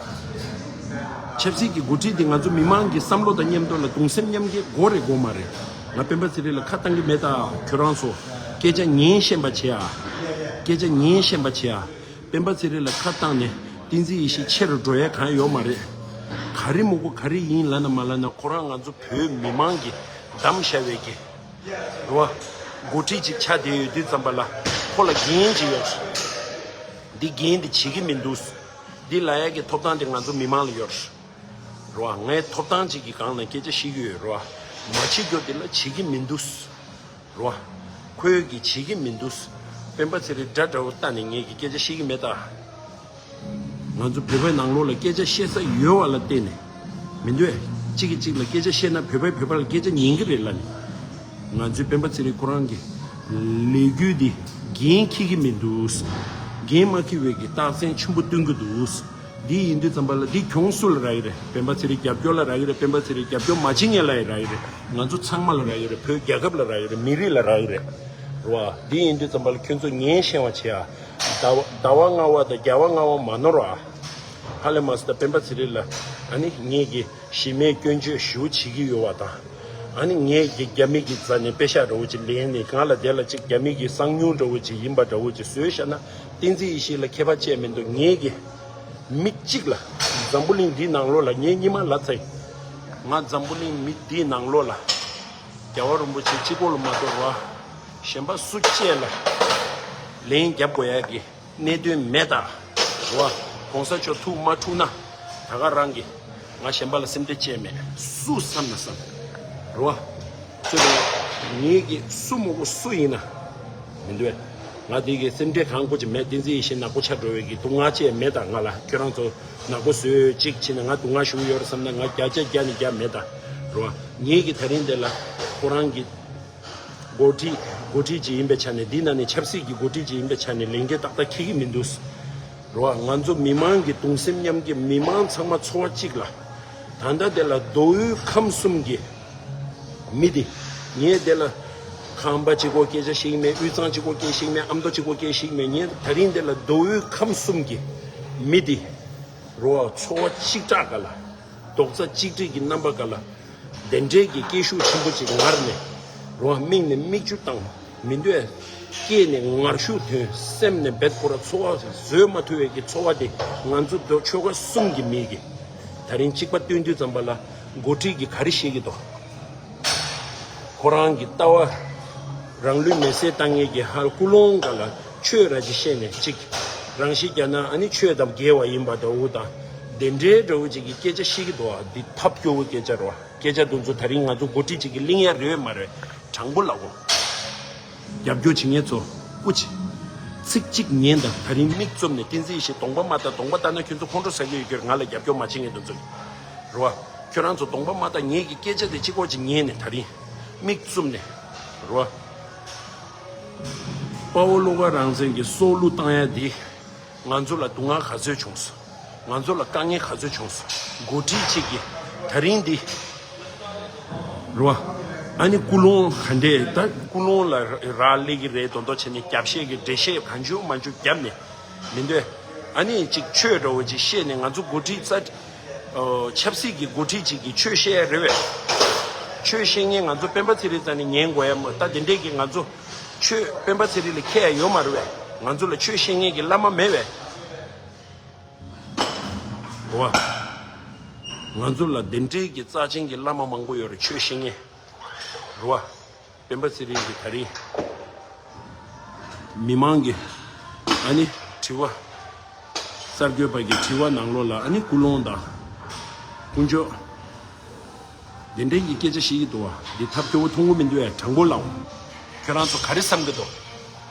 ཆབ་སྲིད་ཀྱི་འགོ་ཁྲིད་འདི་ང་ཚོ་མི་མང་གི་བསམ་བློ་དང་མཉམ་དུ་ལ་གདུང་སེམས་མཉམ་སྐྱེད་དགོས་རེད་དགོས་མ་རེད། ང་སྤེན་པ་ཚེ་རིང་ལ་ཁ་བཏང་གི་མེད་ད། ཁྱོད་རང་ཚོ་སྐད་ཆ་ཉན་ཤེས་པ་བྱེད་ཨ། སྐད་ཆ་ཉན་ཤེས་པ་བྱེད་ཨ། སྤེན་པ་ཚེ་རིང་ལ་ཁ་བཏང་ནས་བསྟན་འཛིན་ཡེ་ཤེས་ཆེ་རུ་འགྲོ་ཡ་གང་ཡོད་མ་རེད། ག་རེ་མི་དགོས་ག་རེ་ཡིན་ལབ་ན་མ་ལབ་ན། ཁོ་རང་ང་ཚོ་བོད་མི་མང་གིས་བདམས་བཞག་པའི་གི། རེད་བ། འགོ་ཁྲིད་ཅིག་ཆགས་བསྡད་ཡོད་དུས་ཙམ་པ་ལ་ཁོ་ལ་འགན་ཅིག་ཡོད་རེད། འདི་འགན་འདི་བྱེད་ཀྱི་མི་འདུག་འདི་ལབ་ཡ་གི་ཐོབ་ཐང་དེ་ང་ཚོ་མི་མང་ལ་ཡོད་རེད། རེད་བ། ངས་ཐོབ་ཐང་ཅིག་གི་སྒང་ནས་སྐད་ཆ་བཤད་ཀྱི་ཡོད། རེད་བ། མ་བྱེད་རྒྱུ་དེ་ལ་བྱེད་ཀྱི་མི་འདུག་རེད་བ། ཁོས་གི་བྱེད་ཀྱི་མི་འདུག་སྤེན་པ་ཚེ་རིང་དགྲ་འདྲ་བོ་ལྟ་ནས་ངས་གི་སྐད་ཆ་བཤད་ཀྱི་མེད་ད། ང་ཚོ་བོད་པའི་ནང་ལོགས་ལ་སྐད་ཆ་བཤད་ས་ཡོད་པ་ལ་བརྟེན་ནས། མི་འདུག་གས། གཅིག་གིས་གཅིག་ལ་སྐད་ཆ་བཤད་ན་བོད་པས་བོད་པ་ལ་སྐད་ཆ་ཉན་གྱི་རེད་ལབ་ནས། ང་ཚོའི་སྤེན་པ་ཚེ་རིང་ཁོ་རང་གི་ལས་འགུལ་འདི་འགན་འཁྱེར་གྱི་མི་འདུག་འགན་མ་འཁྱེར་བའི་གི་རྟགས་མཚན་ཆེན་པོ་སྟོན་གྱི་འདུག་འདི་ཡིན་དུས་ཙམ་པ་ལ་འདི་གྱོང་སུ་ལ་རག་གི་རེད། སྤེན་པ་ཚེ་རིང་རྒྱབ་སྐྱོར་ལ་རག་གི་རེད། སྤེན་པ་ཚེ་རིང་རྒྱབ་སྐྱོར་མ་བྱེད་མཁན་ལ་ཡང་རག་གི་རེད། ང་ཚོ་ཚང་མ་ལ་རག་གི་རེད། བོད་རྒྱལ་ཁབ་ལ་རག་གི་རེད། མི་རིགས་ལ་རག་གི་རེད། རེད་བ། འདི་ཡིན་དུས་ཙམ་པ་ལ་ཁྱོད་ཚོ་ཉན་ཤེས་པ་བྱེད་ཨ། ཟླ་བ་ཟླ་བ་ལྔ་བ་དང་རྒྱལ་བ་ལྔ་བ་མ་ནོར་བ། ཧ་ལས་མ་སོང་ད་སྤེན་པ་ཚེ་རིང་ལ་ཨ་ནི་ངེད་ཀྱིས་གཞི་མེད་སྐྱོན་བརྗོད་ཞེ་པོ་བྱེད་ཀྱི་ཡོད་པ་དང་། ཨ་ནི་ངེད་ཀྱིས་རྒྱ་མི་གི་རྩ་ནས་པེ་ཤག་འདྲ་བོ་ཅིག་ལེན་ནས་གང་ལ་དེ་ལ་ཅིག་རྒྱ་མི་གི་གསང་ཉུལ་འདྲ་བོ་ཅིག་ཡིན་པ་འདྲ་བོ་ཅིག་བཟོས་བཞག་ན། བསྟན་འཛིན་ཡེ་ཤེས་ལ་ཁྱད་པར་ཅི་ཡང་མི་འདུག་ངེད་ཀྱིས་མི་གཅིག་ལ། འཛམ་བུ་གླིང་འདིའི་ནང་ལོགས་ལ་ངས་སྔོན་མ་ལབ་ཚར་ཡིན། ང་འཛམ་བུ་གླིང་མི་འདིའི་ནང་ལོགས་ལ་རྒྱལ་བ་རིན་པོ་ཆེ་གཅིག་པོ་ལ་མ་གཏོགས་ར་གཞན་པ་སུ་གཅིག་ལ་ལན་རྒྱབ་དགོས་ཡ་གི་གནད་དོན་མེད་ད། རེད་བ། གོང་ས་མཆོག་ཐུགས་མ་འཁྲུགས་ན་ད་ག་རང་གི་ང་གཞན་པ་ལ་སེམས་ཁྲལ་བྱས་མེད། སུ་བསམ་ན་བསམ། རེད་བ། ཚོད་དང་། ངེད་ཀྱི་སུ་མོ་གོ་སུ་ཡིན་ན་མི་འདུག་བས། ང་དེ་གི་སེམས་ཁྲལ་གང་དགོས་ཀྱི་མེད། བསྟན་འཛིན་ཡེ་ཤེས་ནག་པོ་ཆགས་འགྲོ་བའི་གི་སྡུག་བསྔལ་ཅི་ཡང་མེད་ད། ང་ལ་ཁྱོད་རང་ཚོ་ནག་པོ་བཟོས་གཅིག་བྱས་ན་ང་སྡུག་བསྔལ་ཞུ་གི་ཡོད་རེད་བསམ་ན་ང་བརྒྱ་ཆ་བརྒྱ་ནས་བརྒྱ་མེད་ད། རེད་བ། ངེད་ཀྱི་ད་རིང་དེ་ལ་ཁོ་རང་གི་འགོ་ཁྲིད་འགོ་ཁྲིད་ཅིག་ཡིན་པའི་ཆ་ནས། འདི་ནང་ནས་ཆབ་སྲིད་ཀྱི་འགོ་ཁྲིད་ཅིག་ཡིན་པའི་ཆ་ནས་ལས་འགན་ཏག་ཏག་འཁྱེར་གྱི་མི་འདུག་རེད་བ། ང་ཚོ་མི་མང་གི་གདུང་སེམས་མཉམ་སྐྱེད། མི་མང་ཚང་མ་ཚོར་བ་གཅིག་ལ། ད་ལྟ་དེ་ལ་མདོ་དབུས་ཁམས་གསུམ་གྱི་མི་དེ། ངས་དེ་ལ་ཁང་པ་གཅིག་པོ་སྐད་ཆ་བཤད་ཀྱི་མེད། དབུས་གཙང་གཅིག་པོ་སྐད་བཤད་ཀྱི་མེད། ཨ་མདོ་གཅིག་པོ་སྐད་བཤད་ཀྱི་མེད། ངས་ད་རིང་དེ་ལ་མདོ་དབུས་ཁམས་གསུམ་གྱི་མི་དེ། རེད་བ། ཚོར་བ་གཅིག་སྒྲིལ་སྒང་ལ། རྡོག་རྩ་གཅིག་སྒྲིལ་གྱི་རྣམ་པ་སྒང་ལ། དེ་འདྲའི་གི་སྐད་ཤུགས་ཆེན་པོ་ཅིག་ངར་ནས། རོ། མིག་ནས་མིག་ཆུ་བཏང་། མི་འདོད། སྐེ་ནས་ངར་ཤུགས་ཐོན། སེམས་ནས་འབད་པོ་ར་ཚོར་བ་བཟོད་མ་ཐུབ་པའི་གི་ཚོར་བ་དེ་ང་ཚོ་དོ་ཆོལ་ཁ་གསུམ་གྱི་མི་གི་ད་རིང་གཅིག་པ་སྟོན་དུས་ཙམ་པ་ལ་འགོ་ཁྲིད་ཀྱིས་ག་རེ་བཤད་ཀྱི་འདུག་ཁོ་རང་གི་ལྟ་བ། རང་ལུས་མེ་སྲེག་བཏང་མཁན་གྱི་ཧར་ཀུན་སློང་འགའ་ལ་ཆོས་ར་ཅིག་བཤད་ནས་གཅིག་རང་ཤི་རྒྱ་ན་ཨ་ནི་ཆོས་དང་འགལ་བ་ཡིན་པ་འདྲ་བོ་དང་། དེ་འདྲའི་འདྲ་བོ་ཅིག་གི་སྐད་ཆ་བཤད་ཀྱི་འདུག་ཨ། འདི་ཐབས་སྐྱོ་བོའི་སྐད་ཆ་རེད་བ། སྐད་ཆ་དེ་ཚོ་ད་རིང་ང་ཚོ་འགོ་ཁྲིད་ཅིག་གིས་གླེང་ཡ་རེད་བས་མ་རེད། དྲང་པོ་ལབ་དགོས། རྒྱབ་སྐྱོར་བྱེད་མཁན་ཚོ་སྐུ་མཁྱེན། ཚིག་གཅིག་ཉན་དང་། ད་རིང་མིག་བཙུམ་ནས་བསྟན་འཛིན་ཡེ་ཤེས་གདོང་པ་མ་ལྟ། གདོང་པ་ལྟ་ན་ཁྱོད་ཚོ་ཁོང་ཁྲོ་ཟ་གི་ཡོད་ཀྱི་རེད། ང་ལ་རྒྱབ་སྐྱོར་མ་བྱེད་མཁན་དེ་ཚོ་རེད་བ། ཁྱོད་རང་ཚོ་གདོང་པ་མ་ལྟ། ངེད་ཀྱི་སྐད་ཆ་དེ་གཅིག་པོ་ཅིག་ཉན་ནས་ད་རིང་མིག་བཙུམ་ནས་རེད་བ། དཔའ་བོ་བློ་དགའ་རང་བཙན་གྱི་སྲོག་བླུ་བཏང་ཡ་དེ། ང་ཚོ་ལ་སྡུག་བསྔལ་ག་ཚོད་བྱུང་སོང་། ང་ཚོ་ལ་དཀའ་ངལ་ག་ཚོད་བྱུང་སོང་། འགོ་ཁྲིད་གཅིག་གིས་ད་རིང་འདི་རེད་བ། ཨ་ནི་ཀུན་སློང་ག་འདྲས་ད་ཀུན་སློང་ལ་རག་ལས་ཀྱི་རེད་མདོག་མདོག་བྱས་ནས་རྒྱབ་བཤད་ཀྱི་འགྲེལ་བཤད་གང་བྱུང་མང་བྱུང་བརྒྱབ་ནས་མི་འདོད། ཨ་ནི་གཅིག་ཆོས་འདྲ་བོ་ཅིག་བཤད་ནས་ང་ཚོ་འགོ་ཁྲིད་རྩ་ཨོ། ཆབ་སྲིད་ཀྱི་འགོ་ཁྲིད་ཅིག་གིས་ཆོས་བཤད་ཡ་རེད་བས། ཆོས་བཤད་མཁན་ང་ཚོ་སྤེན་པ་ཚེ་རིང་རྩ་ནས་ཉན་དགོས་ཡ་མ། ད་དེ་འདྲས་ཀྱི་ང་ཚོ་ཆོས་སྤེན་པ་ཚེ་རིང་ལ་ཁྱད་ཡ་ཡོད་མ་རེད་བས། ང་ཚོ་ལ་ཆོས་བཤད་མཁན་གྱི་བླ་མ་མེད་བས། རེད་བ། ང་ཚོ་ལ་དེ་འདྲས་ཀྱི་རྩ་ཆེན་གྱི་བླ་མ་མང་པོ་ཡོད་རེད། ཆོས་བཤད་མཁན། རེད་བ། སྤེན་པ་ཚེ་རིང་གིས་ད་རིང་མི་མང་གི་ཨ་ནི་དྲི་བ། གསར་འགོད་པ་གི་དྲི་བ་ནང་ལོགས་ལ་ཨ་ནི་ཀུན་སློང་དང་ཀུན་སྤྱོད་དེ་འདྲའི་གི་སྐད་ཆ་བཤད་ཀྱི་འདུག་བ། འདི་ཐབས་སྐྱོ་བོ་མཐོང་གི་མི་འདུག་ཨ། དྲང་པོ་ལབ། ཁྱོད་རང་ཚོ་ག་རེ་བསམ་གྱི་འདུག་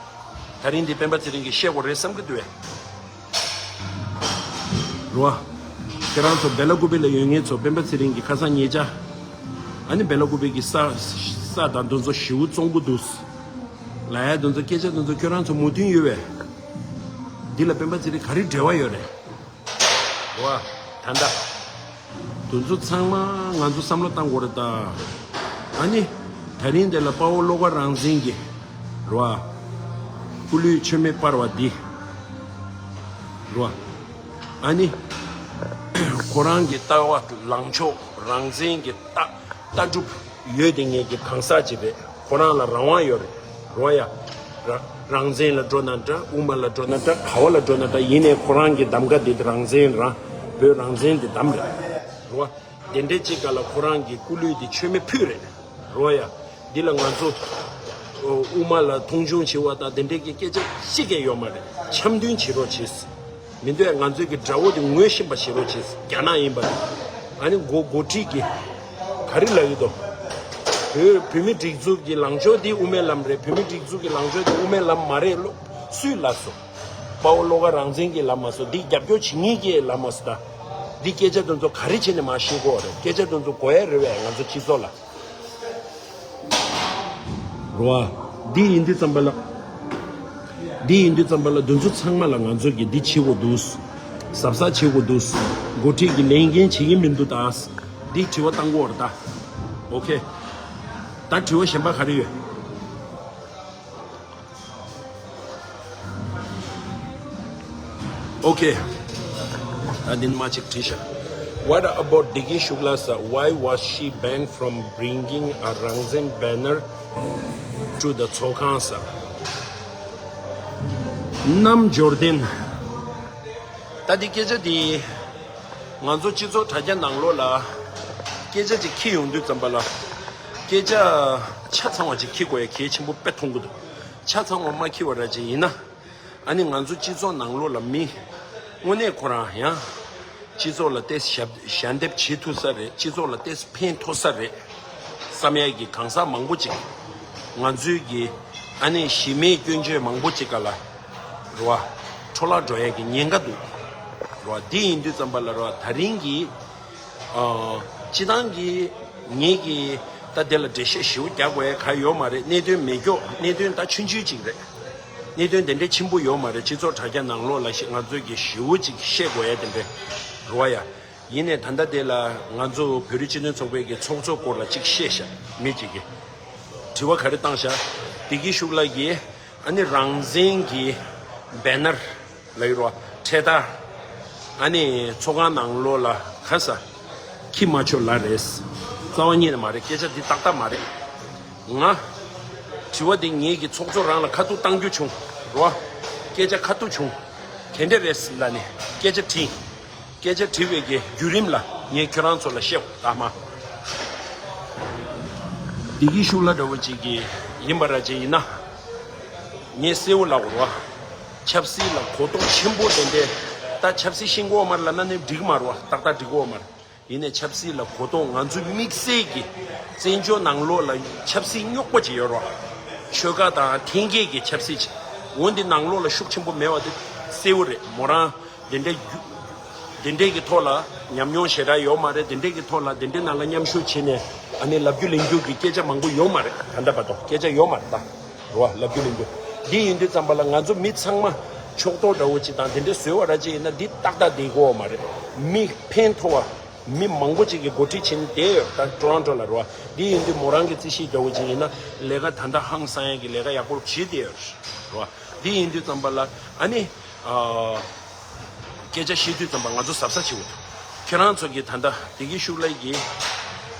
ད་རིང་འདི་སྤེན་པ་ཚེ་རིང་གིས་བཤད་དགོས་རེད་བསམ་གྱི་འདུག་ཨ། རེད་བ། ཁྱེད་རང་ཚོ་སྦེ་ལ་ཀུ་པེ་ལ་ཡོད་མཁན་ཚོ་སྤེན་པ་ཚེ་རིང་གི་ཁ་སང་ཉེ་ཆར། ཨ་ནི་སྦེ་ལ་ཀུ་པེ་གི་ས་ས་དང་དེ་ཚོ་ཞེ་པོ་བཙོང་གི་འདུག་ལབ་ཡ་དེ་ཚོ་སྐད་ཆ་དེ་ཚོ་ཁྱོད་རང་ཚོ་མོས་མཐུན་ཡོད་པས། འདི་ལ་སྤེན་པ་ཚེ་རིང་ག་རེ་འབྲེལ་བ་ཡོད་རེད། རེད་བ། ད་ལྟ། དེ་ཚོ་ཚང་མ་ང་ཚོ་བསམ་བློ་བཏང་དགོས་རེད་ད། ཨ་ནི། ད་རིང་དེ་ལ་དཔའ་བོ་བློ་དགའ་རང་བཙན་གྱི། རེད་བ། སྐུ་ལུས་མཆོད་མེ་སྤར་བ་འདི། རེད་བ། ཨ་ནི། ཁོ་རང་གི་ལྟ་བ་ལངས་ཕྱོགས་རང་བཙན་གྱི་ལྟ་ལྟ་གྲུབ་ཡོད་དེ་ངེད་ཀྱི་གང་ཟག་ཅིག་རེད། ཁོ་རང་ལ་རང་དབང་ཡོད་རེད། རེད་བ་ཡ། ར་རང་བཙན་ལ་འགྲོ་ན་འདྲ། དབུ་མ་ལ་འགྲོ་ན་འདྲ། ག་བ་ལ་འགྲོ་ན་འདྲ། ཡིན་ནའི་ཁོ་རང་གི་གདམ་ག་འདི་རང་བཙན་རང་བོད་རང་བཙན་འདི་གདམ་རེད། རེད་བ། དེ་འདྲའི་ཅིག་ག་ལ་ཁོ་རང་གི་སྐུ་ལུས་འདི་མཆོད་མེ་ཕུལ་རེད། རེད་བ་ཡ། འདི་ལ་ང་ཚོ་དབུ་མ་ལ་མཐོང་ཆུང་བྱེད་པ་དང་དེ་འདྲའི་གི་སྐད་ཆ་གཅིག་ཀྱང་ཡོད་མ་རེད། འཆམ་མཐུན་བྱེད་རོགས་བྱེད། མི་འདོད་ང་ཚོའི་གི་དགྲ་བོ་དེ་ངོ་ཤེས་པ་བྱེད་རོགས་བྱེད། རྒྱ་ནག་ཡིན་པ་རེད། ཨ་ནི་འགོ་འགོ་ཁྲིད་ཀྱི་ག་རེ་ལབ་ཡོད་དོ། བོད་བོད་མི་སྒྲིག་འཛུགས་ཀྱི་ལངས་ཕྱོགས་དེ་དབུ་མའི་ལམ་རེད། བོད་མི་སྒྲིག་འཛུགས་ཀྱི་ལངས་ཕྱོགས་དེ་དབུ་མའི་ལམ་མ་རེད་ལོ། སུས་ལབ་སོང་། དཔའ་བོ་བློ་དགའ་རང་བཙན་གྱིས་ལབ་མ་སོང་། འདི་རྒྱབ་སྐྱོར་བྱེད་མཁན་གྱིས་ལབ་མ་སོང་ད། འདི་སྐད་ཆ་དེ་ཚོ་ག་རེ་བྱས་ནས་མར་བཤད་དགོས་རེད། སྐད་ཆ་དེ་ཚོ་གོ་ཡ་རེད་བས་ང་ཚོ་སྤྱི་ཚོགས་ལ། རེད་བ། འདི་ཡིན་དུས་ཙམ་པ་ལ། འདི་ཡིན་དུས་ཙམ་པ་ལ་འདི་ཚོ་ཚང་མ་ལ་ང་ཚོ་གིས་འདི་བྱེད་དགོས་འདུག་གཟབ་གཟབ་བྱེད་དགོས་འདུག་འགོ་ཁྲིད་ཀྱི་ལས་འགན་བྱེད་ཀྱི་མི་འདུག་ད། འདི་དྲི་བ་བཏང་དགོས་རེད་ད། ཨོ་ཁེ། ད་དྲི་བ་གཞན་པ་ག་རེ་ཡོད། Okay. ད་འདི་ནས་མར་ཅིག་བྲིས་ཤག What about བདེ་སྐྱིད་ཤུག་ལ་sir? Why was she banned from bringing a རང་བཙན་banner to the ཚོགས་ཁང sir? རྣམ་འབྱོར་ལྡན། ད་འདི་སྐད་ཆ་འདི་ང་ཚོ་སྤྱི་ཚོགས་དྲ་རྒྱ་ནང་ལོགས་ལ་སྐད་ཆ་ཅིག་འཁྱེར་ཡོང་དུས་ཙམ་པ་ལ་སྐད་ཆ་ཆ་ཚང་བ་ཅིག་འཁྱེར་དགོས་ཡ་གལ་ཆེན་པོ་དཔེ་མཐོང་གི་འདུག་ཆ་ཚང་བ་མ་འཁྱེར་བ་ར་ཅིག་ཡིན་ན། ཨ་ནི་ང་ཚོ་སྤྱི་ཚོགས་ནང་ལོགས་ལ་མི་དངོས་གནས་ཁོ་རང་ཡང་སྤྱི་ཚོགས་ལ་ཏོག་ཙམ་ཞབས་ཞལ་འདེབས་བྱེད་ཐུབ་ས་རེད། སྤྱི་ཚོགས་ལ་ཏོག་ཙམ་ཕན་ཐོགས་ས་རེད་བསམ་ཡས་ཀྱི་གང་ཟག་མང་པོ་ཅིག་ང་ཚོའི་གི་ཨ་ནི་གཞི་མེད་སྐྱོན་བརྗོད་མང་པོ་ཅིག་ག་ལ་རེད་བ། འཕྲོ་བརླག་འགྲོ་ཡས་ཀྱི་ཉེན་ཁ་འདུག་རེད་བ། འདི་ཡིན་དུས་ཙམ་པ་ལ་རེད་བ། ད་རིང་གི་ཨ། སྤྱི་བཏང་གི་ངེད་ཀྱིས་ད་དེ་ལ་འགྲེལ་བཤད་ཞེ་པོ་རྒྱག་དགོས་ཡ་ག་ཡོད་མ་རེད། གནད་དོན་མེད་ཀྱོག་གནད་དོན་ད་ཆུང་ཆུང་ཅིག་རེད། གནད་དོན་དེ་འདྲའི་ཆེན་པོ་ཡོད་མ་རེད། སྤྱི་ཚོགས་དྲ་རྒྱ་ནང་ལོགས་ལ་ཞིག་ང་ཚོས་ཀྱི་ཞེ་པོ་ཅིག་བཤད་དགོས་ཡ་དེ་འདྲ་རེད་བ་ཡ། ཡིན་ནའི་ད་ལྟ་དེ་ལ་ང་ཚོ་བོད་རིགས་སྤྱི་མཐུན་ཚོགས་པའི་གི་ཚོགས་གཙོ་སྐོར་ལ་ཅིག་བཤད་ཤག་མི་གཅིག་གིས་དྲི་བ་ག་རེ་བཏང་ཤག་བདེ་སྐྱིད་ཤུག་ལགས་ཀྱིས། ཨ་ནི་རང་བཙན་གྱི་བེ་ནར་ལབ་ཀྱི་རེད་བ། འཕྲེད་དར། ཨ་ནི་ཚོགས་ཁང་ནང་ལོགས་ལ་ག་ས་འཁྱེར་མ་ཆོག་ལབ་རེད། རྩ་བ་ཉིད་ནས་མ་རེད། སྐད་ཆ་འདི་ཏག་ཏག་མ་རེད། ང་ དྲི་བ་འདི་ངེད་ཀྱི་ཚོགས་གཙོ་རང་ལ་ཁ་ཐུག་བཏང་རྒྱུ་བྱུང་རོ། སྐད་ཆ་ཁ་ཐུག་བྱུང་། དེ་འདྲ་རེད་ལབ་ནས་སྐད་ཆ་དྲིས། སྐད་ཆ་དྲི་བའི་གི་བརྒྱུད་རིམ་ལ་ངས་ཁྱོད་རང་ཚོ་ལ་བཤད་དགོས་ད་མ། བདེ་སྐྱིད་ཤུགས་ལ་འདྲ་བོ་ཅིག་གི་ཡིན་པ་ར་ཅིག་ཡིན་ན། ངས་གསལ་བོ་ལབ་དགོས་རོ། ཆབ་སྲིད་ལ་གོ་རྟོགས་ཆེན་པོ་དེ་འདྲས། ད་ཆབ་སྲིད་ཤེས་དགོས་མ་རེད་ལབ་ན་ནི་འགྲིག་མ་རེད་བ། ཏག་ཏག་འགྲིག་གོ་མ་རེད། ཡིན་ནའི་ཆབ་སྲིད་ལ་གོ་རྟོགས་ང་ཚོ་དམིགས་བསལ་གྱི་བཙན་བྱོལ་ནང་ལོགས་ལ་ཆབ་སྲིད་རྙོག་པ་ཅིག་ཡོད་རོ། ཆོལ་ཁ་དང་འཐེན་འཁྱེར་གྱི་ཆབ་སྲིད་ཅིག་འོ་འདི་ནང་ལོགས་ལ་ཤུགས་ཆེན་པོ་མེད་བ་དེ་གསལ་བོ་རེད། མོ་རང་དེ་འདྲའི་རྒྱུ་དེ་འདྲའི་གི་ཐོག་ལ་ཉམས་མྱོང་ཞེ་དྲག་ཡོད་མ་རེད། དེ་འདྲའི་གི་ཐོག་ལ་དེ་འདྲའི་ནང་ལ་མཉམ་ཞུགས་བྱས་ནས་ཨ་ནི་ལབ་རྒྱུ་ལེན་རྒྱུ་གི་སྐད་ཆ་མང་པོ་ཡོད་མ་རེད། ད་ལྟ་བར་དུ་སྐད་ཆ་ཡོད་མ་རེད་ད། རོ་ལབ་རྒྱུ་ལེན་རྒྱུ། འདི་ཡིན་དུས་ཙམ་པ་ལ་ང་ཚོ་མི་ཚང་མ་ཕྱོགས་གཏོགས་འདྲ་བོ་ཅིག་དང་དེ་འདྲའི་བཟོས་བ་ར་ཅིག་ཡིན་ན་འདི་ཏག་ཏག་བསྡད་ཀྱི་ཡོད་མ་རེད། མི་ཕན་ཐོགས་པ། མི་མང་པོ་ཅིག་གིས་འགོ་ཁྲིད་བྱས་ནས་བསྡད་ཡོད་ད་ཊོ་རོན་ཊོ་ལ་རོ། འདི་ཡིན་དུས་མོ་རང་གི་རྩིས་གཞི་འདྲ་བོ་ཅིག་ཡིན་ན་ལས་ཀ་ད་ལྟ་ཧང་སང་ཡག་གི་ལས་ཀ་ཡག་པོ་བྱེད་བསྡད་ཡོད་རོ། འདི་ཡིན་དུས་ཙམ་པ་ལ་ཨ་ནི། ཨ། སྐད་ཆ་བཤད་དུས་ཙམ་པ་ང་ཚོ་གཟབ་གཟབ་བྱེད་དགོས་འདུག་ཁྱེད་རང་ཚོ་གིས་ད་ལྟ་བདེ་སྐྱིད་ཤུགས་ལགས་ཀྱིས་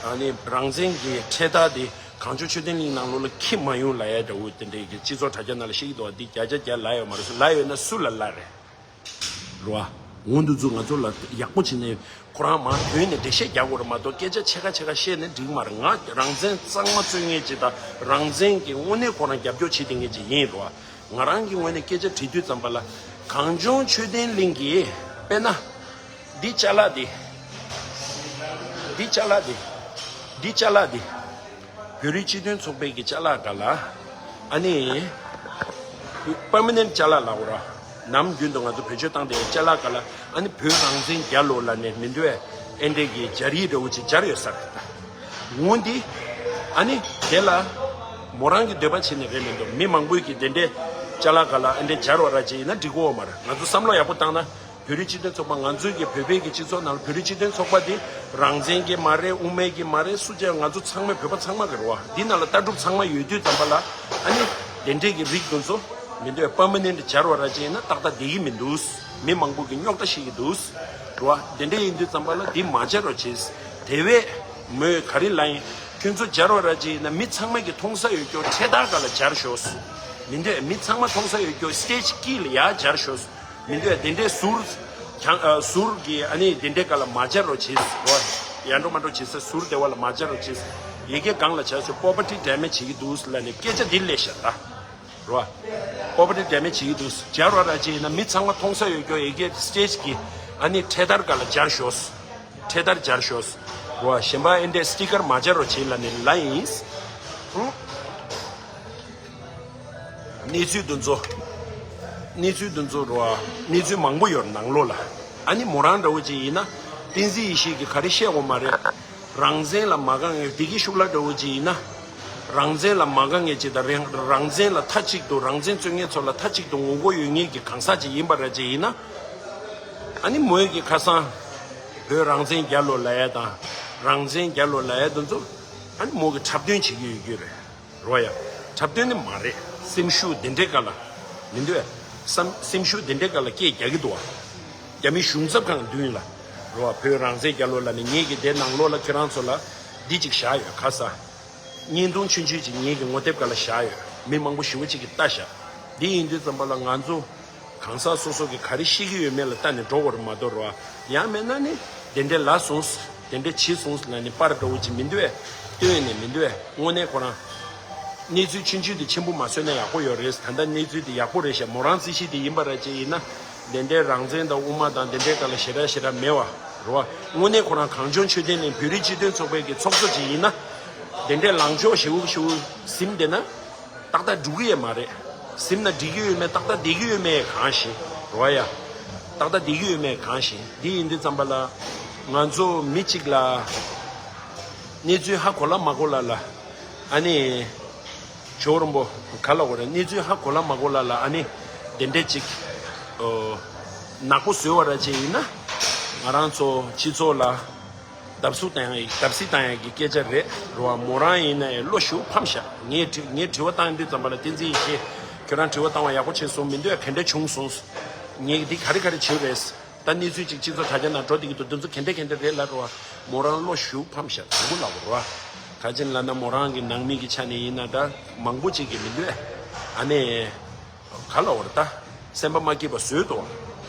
ཨ་ནི་རང་བཙན་གྱི་འཕྲེད་དར་དེ་གངས་ལྗོངས་ཆོས་ལྡན་གླིང་ནང་ལོགས་ལ་འཁྱེར་མ་ཡོང་ལབ་ཡ་འདྲ་བོ་དེ་འདྲའི་གི་སྤྱི་ཚོགས་དྲ་རྒྱ་ནང་ལ་བཤད་ཀྱི་འདུག་འདི་བརྒྱ་ཆ་བརྒྱ་ལབ་ཡོད་མ་རེད། ལབ་ཡོད་ན་སུ་ལ་ལབ་རེད། རོ། འོ་འདི་ཚོ་ང་ཚོ་ལ་ཡག་པོ་བྱས་ནས་ཁོ་རང་མར་བོས་ནས་འགྲེལ་བཤད་རྒྱག་དགོས་རེད་མ་གཏོགས་སྐད་ཆ་ཕྱེད་ཀ་ཕྱེད་ཀ་བཤད་ནས་འགྲིག་མ་རེད། ང་རང་བཙན་གཙང་མ་རྩོད་མཁན་ཅིག་དང་རང་བཙན་གྱི་དངོས་གནས་ཁོ་རང་རྒྱབ་སྐྱོར་བྱེད་བསྡད་མཁན་ཅིག་ཡིན་རོ། ང་རང་གི་ངོས་ནས་སྐད་ཆ་དྲི་དུས་ཙམ་པ་ལ་གངས་ལྗོངས་ཆོས་ལྡན་གླིང་གིས་དཔེར་ན། འདི་ཅ་ལག་འདི། འདི་ཅ་ལག་འདི། འདི་ཅ་ལག་འདི། བོད་རིགས་སྤྱི་མཐུན་ཚོགས་པའི་གི་ཅ་ལག་ག་ལ། ཨ་ནི། པར་མ་ནེན་ཊི་ཅ་ལག་ལབ་དགོས་ར། ནམ་རྒྱུན་དུ་ང་ཚོ་བེད་སྤྱོད་བཏང་བསྡད་ཡོད་ཅ་ལག་ག་ལ། ཨ་ནི་བོད་རང་བཙན་རྒྱལ་ལོ་ལབ་ནས་མི་འདུག་ཨེ། ཨེ་འདྲས་ཀྱི་སྦྱར་ཡིག་འདྲ་བོ་ཅིག་སྦྱར་ཡོད་ས་རེད་ད། འོ་འདི། ཨ་ནི་དེ་ལ། མོ་རང་གི་འདོད་པ་བྱས་ནས་རེད་མི་འདུག་མི་མང་པོས་ཀྱི་དེ་འདྲའི་ཅ་ལག་ག་ལ་ཨེ་འདྲས་སྦྱར་བ་ར་ཅིག་ཡིན་ན་འགྲིག་གོ་མ་རེད། ང་ཚོ་བསམ་བློ་ཡག་པོ་བཏང་ན། བོད་རིགས་སྤྱི་མཐུན་ཚོགས་པ་ང་ཚོའི་གི་བོད་པའི་གི་སྤྱི་ཚོགས་ནང་ལ་བོད་རིགས་སྤྱི་མཐུན་ཚོགས་པ་འདི་རང་བཙན་གྱི་མ་རེད། དབུ་མའི་གི་མ་རེད། སུ་ཅག་ང་ཚོ་ཚང་མ་བོད་པ་ཚང་མ་གི་རེད་བ། འདི་ནང་ལ་ལྟ་གྲུབ་ཚང་མ་ཡོད་དུས་ཙམ་པ་ལ་ཨ་ནི་དེ་འདྲས་ཀྱི་རིགས་དེ་ཚོ་མི་འདོད་པར་མ་ནེན་ཊི་སྦྱར་བ་ར་ཅིག་ཡིན་ན་ཏག་ཏག་བསྡད་ཀྱི་མི་འདུག་མི་མང་པོ་གི་རྙོག་དྲ་ཤེས་ཀྱི་འདུག་རེད་བ། དེ་འདྲས་ཡིན་དུས་ཙམ་པ་ལ་འདི་མ་སྦྱར་རོགས་བྱེད། དེ་བས་མོས་ག་རེ་ལབ་ཡིན། ཁྱོད་ཚོ་སྦྱར་བ་ར་ཅིག་ཡིན་ན་མི་ཚང་མ་གི་མཐོང་ས་ཡོད་རྒྱུ་འཕྲེད་དར་སྒང་ལ་སྦྱར་ཤོག་མི་འདོད་མི་ཚང་མ་མཐོང་ས་ཡོད་རྒྱུ་སི་ཊེ་ཇི་དཀྱིལ་ལ་ཡར་སྦྱར་ཤོག་མི་འདོད་དེ་འདྲའི་ཟུར། གྱང་ཨ། ཟུར་གྱི་ཨ་ནི་དེ་འདྲའི་སྒང་ལ་མ་སྦྱར་རོགས་བྱེད་རོ། ཡར་འགྲོ་མར་འགྲོ་བྱེད་ས་ཟུར་དེ་བ་ལ་མ་སྦྱར་རོགས་བྱེད། ཡ་གི་སྒང་ལ་བྱས་སོང་པོ་པར་ཊི་ཌེ་མེ་ཇི་བྱེད་ཀྱི་འདུག་ལབ་ནས་སྐད་ཆ་འདི་སླེབས་ཤག་ད། རོ། པོ་པར་ཊི་ཌེ་མེ་ཇི་བྱེད་ཀྱི་འདུག་སྦྱར་བ་ར་ཅིག་ཡིན་ན་མི་ཚང་མ་མཐོང་ས་ཡོད་རྒྱུ་ཡ་གི་སི་ཊེ་ཇི་གི་ཨ་ནི་འཕྲེད་དར་སྒང་ལ་སྦྱར་ཤོག་འཕྲེད་དར་སྦྱར་ཤོག་རོ། གཞན་པ་ཨེ་འདྲའི་སི་ཊི་ཀར་མ་སྦྱར་རོགས་བྱེད་ལབ་ནས་ལབ་ཡིན། ཨུ། གནས་ཚུལ་འདི་ཚོ། གནས་ཚུལ་འདི་ཚོ་རོ། གནས་ཚུལ་མང་པོ་ཡོད་ནང་ལོགས་ལ། ཨ་ནི་མོ་རང་འདྲ་བོ་ཅིག་ཡིན་ན། བསྟན་འཛིན་ཡེ་ཤེས་ཀྱིས་ག་རེ་བཤད་དགོས་མ་རེད། རང་བཙན་ལ་མ་དགའ་མཁན་བདེ་སྐྱིད་ཤུགས་ལ་འདྲ་བོ་ཅིག་ཡིན་ན། རང་བཙན་ལ་མ་དགའ་མཁན་ཅིག་དང་རང་རང་བཙན་ལ་མཐའ་གཅིག་ཏུ་རང་བཙན་རྩོད་མཁན་ཚོ་ལ་མཐའ་གཅིག་ཏུ་ངོ་རྒོལ་ཡོད་མཁན་གྱི་གང་ཟག་ཅིག་ཡིན་པ་ར་ཅིག་ཡིན་ན། ཨ་ནི་མོས་ཀྱི་ཁ་སང་། བོད་རང་བཙན་རྒྱལ་ལོ་ལབ་ཡ་དང་། རང་བཙན་རྒྱལ་ལོ་ལབ་ཡ་དེ་ཚོ། ཨ་ནི་མོ་གི་འཁྲབ་སྟོན་བྱེད་ཀྱི་ཡོད་རྒྱུ་རེད། རོ་ཡ། འཁྲབ་སྟོན་ནི་མ་རེད། སེམས་ཤུགས་དེ་འདྲའི་སྒང་ལ། མི་འདུག་བས། སེམས་སེམས་ཤུགས་དེ་འདྲའི་སྒང་ལ་སྐད་རྒྱག་གི་འདུག་བ། རྒྱ་མི་གཞུང་ཚབ་ཁང་མདུན་ལ། རོ་བ། བོད་རང་བཙན་རྒྱལ་ལོ་ལབ་ནས་ངེད་ཀྱི་དེ་ནང་ལོགས་ལ་ཁྱོད་རང་ཚོ་ལ། འདི་གཅིག་བཞག་ཡོད་ཁ་ས། བརྙན་ཐུང་ཆུང་ཆུང་ཅིག་ངེད་ཀྱི་ངོ་དེབ་སྒང་ལ་བཞག་ཡོད། མི་མང་པོ་ཞེ་པོ་ཅིག་གིས་ལྟ་བཞག་འདི་ཡིན་དུས་ཙམ་པ་ལ་ང་ཚོ། གང་ཟག་སོ་སོ་གིས་ག་རེ་ཤེས་ཀྱི་ཡོད་མེད་ལ་ལྟ་ནས་འགྲོ་དགོས་རེད་མ་གཏོགས་རོ། ཡང་མེད་ན་ནི། དེ་འདྲས་ལབ་སོང་། དེ་འདྲས་བྱས་སོང་ལབ་ནས་པར་འདྲ་བོ་ཅིག་མི་འདུག་བས། སྟོན་ནས་མི་འདུག་བས། དངོས་གནས་ཁོ་རང་། གནས་ཚུལ་ཆུང་ཆུང་དེ་ཆེན་པོ་མ་བཟོས་ན་ཡག་པོ་ཡོད་རེད། ད་ལྟ་གནས་ཚུལ་དེ་ཡག་པོ་རེད་ཤག་མོ་རང་རྩིས་གཞི་དེ་ཡིན་པ་ར་ཅིག་ཡིན་ན། དེ་འདྲའི་རང་བཙན་དང་དབུ་མ་དང་དེ་འདྲའི་སྒང་ལ་ཞེ་དྲག་ཞེ་དྲག་མེད་བ། རེད་བ། དངོས་གནས་ཁོ་རང་གངས་ལྗོངས་ཆོས་ལྡན་གླིང་བོད་རིགས་སྤྱི་མཐུན་ཚོགས་པའི་གི་ཚོགས་གཙོ་ཅིག་ཡིན་ན། དེ་འདྲའི་ལངས་ཕྱོགས་ཞེ་པོ་ཞེ་པོ་ཟིན་བསྡད་ན། ཏག་ཏག་འགྲིག་གི་ཡོད་མ་རེད། ཟིན་ན་འགྲིག་གི་ཡོད་མེད་ཏག་ཏག་བསྡད་ཀྱི་ཡོད་མེད་གང་ཤེས། རེད་བ་ཡ། ཏག་ཏག་བསྡད་ཀྱི་ཡོད་མེད་གང་ཤེས། འདི་ཡིན་དུས་ཙམ་པ་ལ། ང་ཚོ་མི་གཅིག་ལ། གནས་ཚུལ་ཧ་གོ་ལ་མ་གོ་ལ་ལ། ཨ་ནི། ཇོ་རིན་པོ། ག་ལ་གོ་རེད། གནས་ཚུལ་ཧ་གོ་ལ་མ་གོ་ལ་ལ་ཨ་ནི། དེ་འདྲས་ཅིག་ཨོ། ནག་པོ་བཟོས་བ་ར་ཅིག་ཡིན་ན། ང་རང་ཚོ་སྤྱི་ཚོགས་ལ། བརྡབ་གསིག་བཏང་ཡ་བརྡབ་གསིག་བཏང་ཡ་གི་སྐད་ཆ་རེད། རེད་བ། མོ་རང་ཡིན་ན་ཡང་བློ་ཞེ་པོ་ཕམ་ཤག་ངས་དྲི་ངས་དྲི་བ་བཏང་དུས་ཙམ་པ་ལ་བསྟན་འཛིན་ཡེ་ཤེས། ཁྱོད་རང་དྲི་བ་བཏང་བ་ཡག་པོ་བྱས་སོང་། མི་འདོད་ཡ་ག་འདྲ་བྱུང་སོང་། ངས་འདི་ག་རེ་ག་རེ་བྱས་རེད། ད་གནས་ཚུལ་ཅིག་སྤྱི་ཚོགས་དྲ་རྒྱ་ནང་འགྲོ་བསྡད་ཀྱི་འདུག་འདི་ཚོ་ག་འདྲ་ག་འདྲ་རེད་ལབ་རེད་བ། མོ་རང་བློ་ཞེ་པོ་ཕམ་ཤག་དྲང་པོ་ལབ་རེད་བ། ག་ཅིན་ལབ་ན་མོ་རང་གི་ནང་མི་གི་ཆ་ནས་ཡིན་ན་ད་མང་པོ་ཅིག་གི་མི་འདོད། ཨ་ནི། ག་ལ་བར་ད། སེམས་པ་མ་སྐྱིད་པ་བཟོས་ཏོ།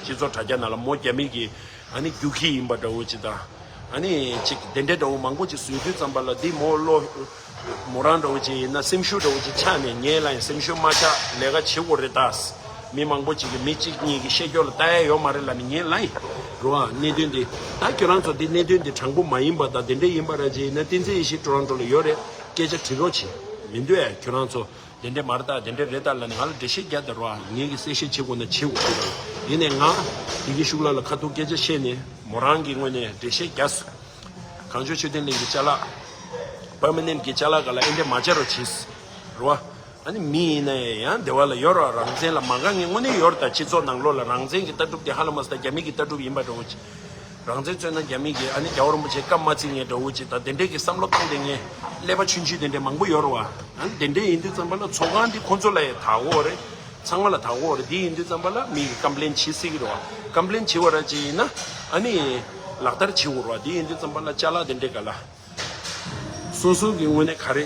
སྤྱི་ཚོགས་དྲ་རྒྱ་ནང་ལ་མོ་རྒྱ་མི་གི་ཨ་ནི་རྒྱུག་ཁྱི་ཡིན་པ་འདྲ་བོ་ཅིག་དང་། ཨ་ནི་ཅིག་དེ་འདྲའི་འདྲ་བོ་མང་པོ་ཅིག་བཟོས་དུས་ཙམ་པ་ལ་འདི་མོ་བློ། མོ་རང་འདྲ་བོ་ཅིག་ཡིན་ན་སེམས་ཤུགས་འདྲ་བོ་ཅིག་ཆག་ནས་ཉལ་ལ་ཡིན། སེམས་ཤུགས་མ་ཆག་ལས་ཀ་བྱེད་དགོས་རེད་ད། མི་མང་པོ་ཅིག་གིས་མི་གཅིག་གཉིས་ཀྱིས་བཤད་རྒྱུ་ལ་ལྟ་ཡ་ཡོད་མ་རེད་ལབ་ནས་ཉན་ལ་ཡིན། རེད་བ། གནད་དོན་འདི། ད་ཁྱོད་རང་ཚོ་འདི་གནད་དོན་འདི་དྲང་པོ་མ་ཡིན་པ་དང་དེ་འདྲ་ཡིན་པ་ར་ཅིག་ཡིན་ན་བསྟན་འཛིན་ཡེ་ཤེས་ཀྲོ་རོན་ཀྲོ་ལ་ཡོད་རེད། སྐད་ཆ་དྲི་རོགས་བྱེད། མི་འདོད་ཡ་ཁྱོད་རང་ཚོ། དེ་འདྲ་མ་རེད་ད། དེ་འདྲ་རེད་ད་ལབ་ནས་ང་ལ་འགྲེལ་བཤད་རྒྱག་དེ་རེད་བ། ངེད་ཀྱིས་གསལ་བཤད་བྱེད་དགོས་ན་བྱེད་དགོས་ཀྱི་རེད། ཡིན་ནའི་ང་དེ་གི་ཤུགས་ལ་ལ་ཁ་ཐུག་སྐད་ཆ་བཤད་ནས་མོ་རང་གི་ངོས་ནས་འགྲེལ་བཤད་རྒྱག་སོང་། གངས་ལྗོངས་ཆོས་ལྡན་གླིང་གི་ཅ་ལག་པར་མ་ནེན་གྱི་ཅ་ལག་ག་ལ་ཨེ་འདྲ་མ་བྱ་རོགས་བྱེད། རེད་བ། ཨ་ནི་མི་ཡིན་ན་ཡང་བདེ་བ་ལ་ཡོད་རོགས། རང་བཙན་ལ་མ་དགའ་མཁན་དངོས་གནས་ཡོད་རེད་ད། སྤྱི་ཚོགས་ནང་ལོགས་ལ་རང་བཙན་གྱི་ལྟ་གྲུབ་དེ་ཧ་ལས་མ་སོང་ད། རྒྱ་མི་གི་ལྟ་གྲུབ་ཡིན་པ་འདྲ་བོ་ཅིག་རང་བཙན་རྩོད་ན་རྒྱ་མི་གིས་ཨ་ནི་རྒྱལ་བ་རིན་པོ་ཆེ་བཀའ་མ་བརྩི་མཁན་འདྲ་བོ་ཅིག་དང་། དེ་འདྲས་ཀྱི་བསམ་བློ་བཏང་བསྡད་མཁན་ཀླད་པ་ཆུང་ཆུང་དེ་འདྲས་མང་པོ་ཡོད་རེད་བ། ཨ་ནི་དེ་འདྲས་ཡིན་དུས་ཙམ་པ་ལ་ཚོགས་ཁང་འདི་ཁོང་ཚོ་ལ་ཡང་དག་གོ་རེད། ཚང་མ་ལ་དག་གོ་རེད། དེ་ཡིན་དུས་ཙམ་པ་ལ་མི་གིས་ཀམ་པི་ལེན་བྱེད་སྲིད་ཀྱི་རེད་བ། ཀམ་པི་ལེན་བྱེད་པ་ར་ཅིག་ཡིན་ན་ཨ་ནི་ལག་བསྟར་བྱེད་དགོས་རེད་བ། དེ་ཡིན་དུས་ཙམ་པ་ལ་ཅ་ལག་དེ་འདྲས་ག་ལ། སོ་སོ་གི་ངོས་ནས་ག་རེ་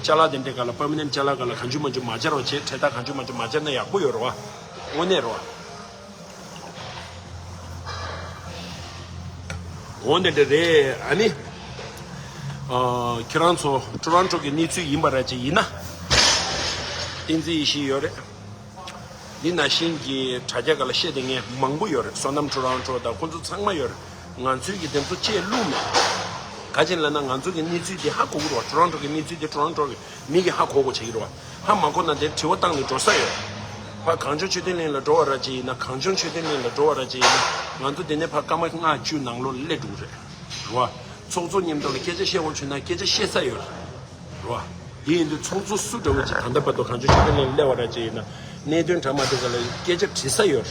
ཅ་ལག་དེ་འདྲས་ག་ལ་པར་མ་ནེན་ཅ་ལག་ག་ལ་གང་བྱུང་མང་བྱུང་མ་སྦྱར་བ་བྱས། འཕྲེད་ཐག་གང་བྱུང་མང་བྱུང་མ་སྦྱར་ན་ཡག་པོ་ཡོད་རེད་བ། དངོས་གནས་རེད་བ། འོ་འདི་འདྲ་རེད། ཨ་ནི། ཨ། ཁྱེད་རང་ཚོ་ཊོ་རོན་ཊོ་གི་གནས་ཚུལ་ཡིན་པ་ར་ཅིག་ཡིན་ན། བསྟན་འཛིན་ཡེ་ཤེས་ཡོད་རེད། འདི་ནང་བཞིན་གྱི་དྲ་རྒྱ་སྒང་ལ་བཤད་བསྡད་མཁན་མང་པོ་ཡོད་རེད། བསོད་ནམས་ཊོ་རོན་ཊོ་དང་ཁོང་ཚོ་ཚང་མ་ཡོད་རེད། ང་ཚོའི་གི་དེ་ཚོ་བཅད་བླུགས་མེད། ག་ཅི་ལབ་ན་ང་ཚོ་གི་གནས་ཚུལ་དེ་ཧ་གོ་གི་རེད་བ། ཊོ་རོན་ཊོ་གི་གནས་ཚུལ་དེ་ཊོ་རོན་ཊོ་གི་མི་གིས་ཧ་གོ་གོ་བྱེད་ཀྱི་རེད་བ། ཧ་མ་གོ་ན་དེར་དྲི་བ་བཏང་ནས་འགྲོ་ས་ཡོད། ཕར་གངས་ལྗོངས་ཆོས་ལྡན་གླིང་ལ་འགྲོ་བ་ར་ཅིག་ཡིན་ན། གངས་ལྗོངས་ཆོས་ལྡན་གླིང་ལ་འགྲོ་བ་ར་ཅིག་ཡིན་ན། ང་ཚོ་དེ་ནས་ཕར་སྐར་མ་ལྔ་བཅུ་ནང་ལོགས་སླེབས་འགྲོ་གི་རེད། རེད་བ། ཚོགས་གཙོ་མཉམ་དུ་ལ་སྐད་ཆ་བཤད་དགོས་བྱུང་ན་སྐད་ཆ་བཤད་ས་ཡོད་རེད། རེད་བ། དེ་ཡིན་དུས་ཚོགས་གཙོ་སུ་འདྲ་བོ་ཅིག་ད་ལྟ་བར་དུ་གངས་ལྗོངས་ཆོས་ལྡན་གླིང་སླེབས་པ་ར་ཅིག་ཡིན་ན། གནད་དོན་འདྲ་མི་འདྲ་སྒང་ལ་སྐད་ཆ་དྲི་ས་ཡོད་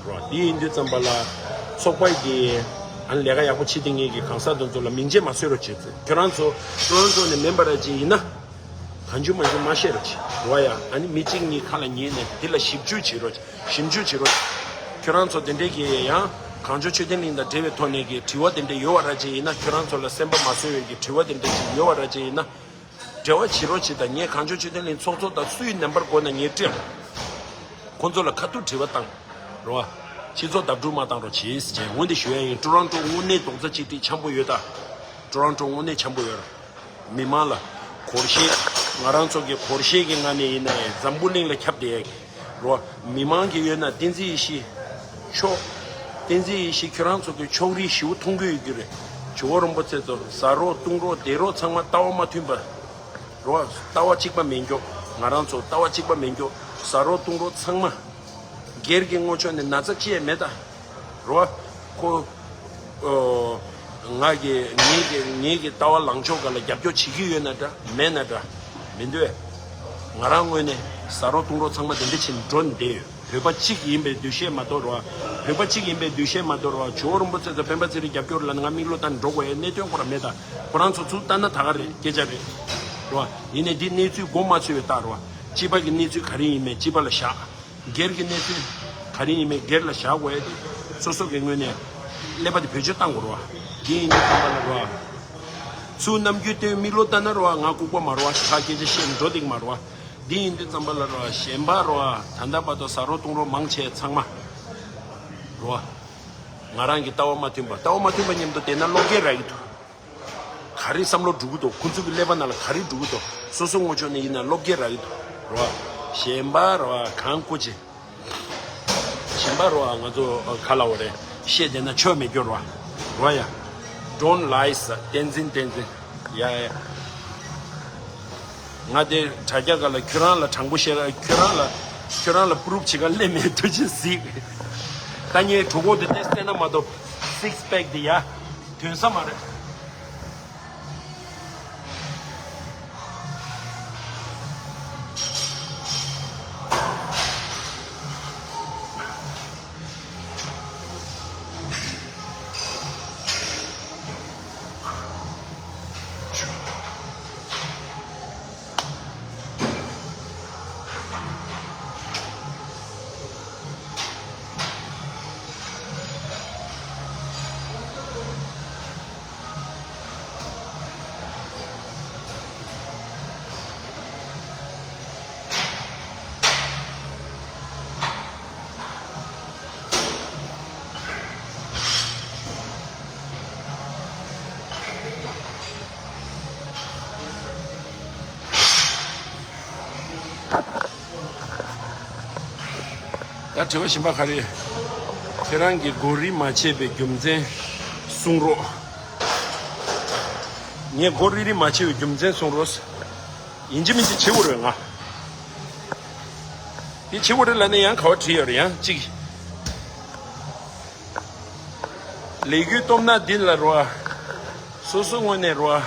རེད། རེད་བ། དེ་ཡིན་དུས་ཙམ་པ་ལ་ཚོགས་པ་གི་ཨ་ནི་ལས་ཀ་ཡག་པོ་བྱེད་བསྡད་མཁན་གྱི་གང་ཟག་དེ་ཚོ་ལ་མིང་ཆད་མ་བཟོས་རོགས་བྱེད། ཁྱོད་རང་ཚོ་ཊོ་རོན་ཊོ་ནས་མིན་པ་ར་ཅིག་ཡིན་ན། གང་བྱུང་མང་བྱུང་མ་བཤད་རོགས་བྱེད། རེད་བ་ཡ། ཨ་ནི་མི་གཅིག་གཉིས་ཁ་ལ་ཉན་ནས་འདི་ལ་ཞིབ་འཇུག་བྱེད་རོགས། ཞིབ་འཇུག་བྱེད་རོགས། ཁྱོད་རང་ཚོ་དེ་འདྲས་ཀྱི་ཡང་གངས་ལྗོངས་ཆོས་ལྡན་གླིང་དང་འབྲེལ་བའི་ཐོག་ནས་ཀྱི་དྲི་བ་དེ་འདྲས་ཡོད་པ་ར་ཅིག་ཡིན་ན། ཁྱོད་རང་ཚོ་ལ་སེམས་པ་མ་བཟོད་པའི་གི་དྲི་བ་དེ་འདྲས་ཅིག་ཡོད་པ་ར་ཅིག་ཡིན་ན། འབྲེལ་བ་བྱེད་རོགས་བྱེད་དང་། ངས་གངས་ལྗོངས་ཆོས་ལྡན་གླིང་ཚོགས་གཙོ་དང་སུའི་ནམ་བར་དགོས་ན་ངས་སྤྲད། ཁོང་ཚོ་ལ་ཁ་ཐུག་དྲི་བ་བཏང་། རེད་བ། སྤྱི་ཚོགས་བརྡབ་འགྲུལ་མ་བཏང་རོགས་བྱེད་ཅེས་འོ་འདི་ཞུ་ཡ་ཡིན། ཊོ་རོན་ཊོ་དངོས་གནས་རྡོག་རྩ་གཅིག་སྒྲིལ་འཆམ་པོ་ཡོད་ད། ཊོ་རོན་ཊོ་དངོས་གནས་འཆམ་པོ་ཡོད་རེད། མི་མང་ལ་སྒོར་གཞས། ང་རང་ཚོ་གི་སྒོར་གཞས་ཀྱི་ངོས་ནས་ཡིན་ན་ཡང་འཛམ་བུ་གླིང་ལ་ཁྱབ་བསྡད་ཡ་གི་རེད་བ། མི་མང་གི་ཡོད་ན་བསྟན་འཛིན་ཡེ་ཤེས་མཆོག་བསྟན་འཛིན་ཡེ་ཤེས་ཁྱོད་རང་ཚོ་གི་ཕྱོགས་རིས་ཞེ་པོ་མཐོང་གི་ཡོད་རྒྱུ་རེད། ཇོ་བོ་རིན་པོ་ཆེ་ཚོ་ཟ་རོགས་བཏུང་རོགས་བསྡད་རོགས་ཚང་མ་ལྟ་བ་མ་མཐུན་པ་རེད་བ། ལྟ་བ་གཅིག་པ་མེད་མཁན། ང་རང་ཚོ་ལྟ་བ་གཅིག་པ་མེད་མཁན། ཟ་རོགས་བཏུང་རོགས་ཚང་མ། སྒེར་གྱི་ངོས་ཕྱོགས་ནས་ན་ཚ་ཅི་ཡང་མེད་ད། རེད་བ། ཁོ། ཨོ། ང་གི་ངེད་ཀྱི་ངེད་ཀྱི་ལྟ་བ་ལངས་ཕྱོགས་སྒང་ལ་རྒྱབ་སྐྱོར་བྱེད་ཀྱི་ཡོད་ན་འདྲ་མེད་ན་འདྲ། མི་འདུག་ང་རང་ངོས་ནས་ཟ་རོགས་བཏུང་རོགས་ཚང་མ་དེ་འདྲ་བྱས་ནས་འགྲོ་ནས་བསྡད་ཡོད། བོད་པ་གཅིག་ཡིན་པའི་འདུ་ཤེས་མ་གཏོགས་རེད་བ། བོད་པ་གཅིག་ཡིན་པའི་འདུ་ཤེས་མ་གཏོགས་རེད་བ། ཇོ་བོ་རིན་པོ་ཆེ་ཚོ་སྤེན་པ་ཚེ་རིང་རྒྱབ་སྐྱོར་ལབ་ནས་ང་མིག་ལོག་ལྟ་ནས་འགྲོ་དགོས་ཡ་གནད་དོན་ཁོ་རང་མེད་ད། ཁོ་རང་ཚོ་ཚུར་ལྟ་ན་ད་ག་རེད། སྐད་ཆ་རེད། རེད་བ། ཡིན་ནའི་འདི་གནས་ཚུལ་མགོ་མ་ཚོས་པའི་རྟགས་རེད་བ། སྤྱི་པ་གི་གནས་ཚུལ་ག་རེ་ཡིན་མིན་སྤྱི་པ་ལ་བཞག་སྒེར་གྱི་གནས་ཚུལ་ག་རེ་ཡིན་མིན་སྒེར་ལ་བཞག་དགོས་ཡ་དེ་སོ་སོ་གི་ངོས་ནས་ཀླད་པ་དེ་བེད་སྤྱོད་བཏང་དགོས་རེད་བ། འདི་ཡིན་དུས་ཙམ་པ་ལ་རེད་བ། ཚུར་ནམ་རྒྱུན་སྟོན་མིག་ལོག་ལྟ་ན་རེད་བ། ང་ལྐུགས་པ་མ་རེད་བ། ཁ་སྐད་ཆ་བཤད་ནས་འགྲོ་བསྡད་ཀྱི་མ་རེད་བ། འདི་ཡིན་དུས་ཙམ་པ་ལ་རེད་བ། གཞན་པ་རེད་བ། ད་ལྟ་བར་དུ་ཟ་རོགས་བཏུང་རོགས་མང་ཆེ་ཚང་མ་རེད་བ། ང་རང་གི་ལྟ་བ་མ་མཐུན་པ། ལྟ་བ་མ་མཐུན་པ་མཉམ་དུ་བསྡད་ན་བློ་འགེལ་རག་གི་འདུག་ག་རེ་བསམ་བློ་འགྲོ་གི་འདུག་ཁོང་ཚོ་གི་ཀླད་པ་ནང་ལ་ག་རེ་འགྲོ་གི་འདུག་སོ་སོ་ངོས་ཕྱོགས་ནས་ཡིན་ན་བློ་འགེལ་རག་གི་འདུག་རེད་བ། གཞན་པ་རེད་བ། གང་ལྐུགས་ཅིག་གཞན་པ་རེད་བ། ང་ཚོ་ག་ལབ་དགོས་རེད། བཤད་བསྡད་ན་ཆོ་མེད་སྐྱོར་བ་རེད་བ་ཡ། Don't lie sir. བསྟན་འཛིན། བསྟན་འཛིན། ཡ་ཡ། ང་དེ་དྲ་རྒྱ་སྒང་ལ་ཁྱོད་རང་ལ་དྲང་པོ་བཤད་ར། ཁྱོད་རང་ལ་ཁྱོད་རང་ལ་པུ་རུབ་བྱེད་ག་སླེབས་མེད་དུས་ཅི་ཟིག་ད་ངས་གྲོད་ཁོག་དེ་ཏོག་ཙམ་བལྟས་ན་མ་གཏོགས་སིགས་པེག་དེ་ཡ་ཐོན་ས་མ་རེད། ད་དྲི་བ་གཞན་པ་ག་རེ། ཁྱེད་རང་གིས་མགོ་རིལ་མ་བྱས་པའི་རྒྱུ་མཚན་གསུང་རོགས། ངས་མགོ་རིལ་རིལ་མ་བྱས་པའི་རྒྱུ་མཚན་གསུང་རོགས། ཡིན་གཅིག་མིན་གཅིག་བྱེད་དགོས་རེད་ང་། དེ་བྱེད་དགོས་རེད་ལབ་ནས་ཡང་ག་བ་བྲིས་ཡོད་རེད། ཡང་གཅིག་ལས་འགུལ་སྟོབས་ན་འདི་ལ་རོ། སོ་སོ་ངོས་ནས་རོ།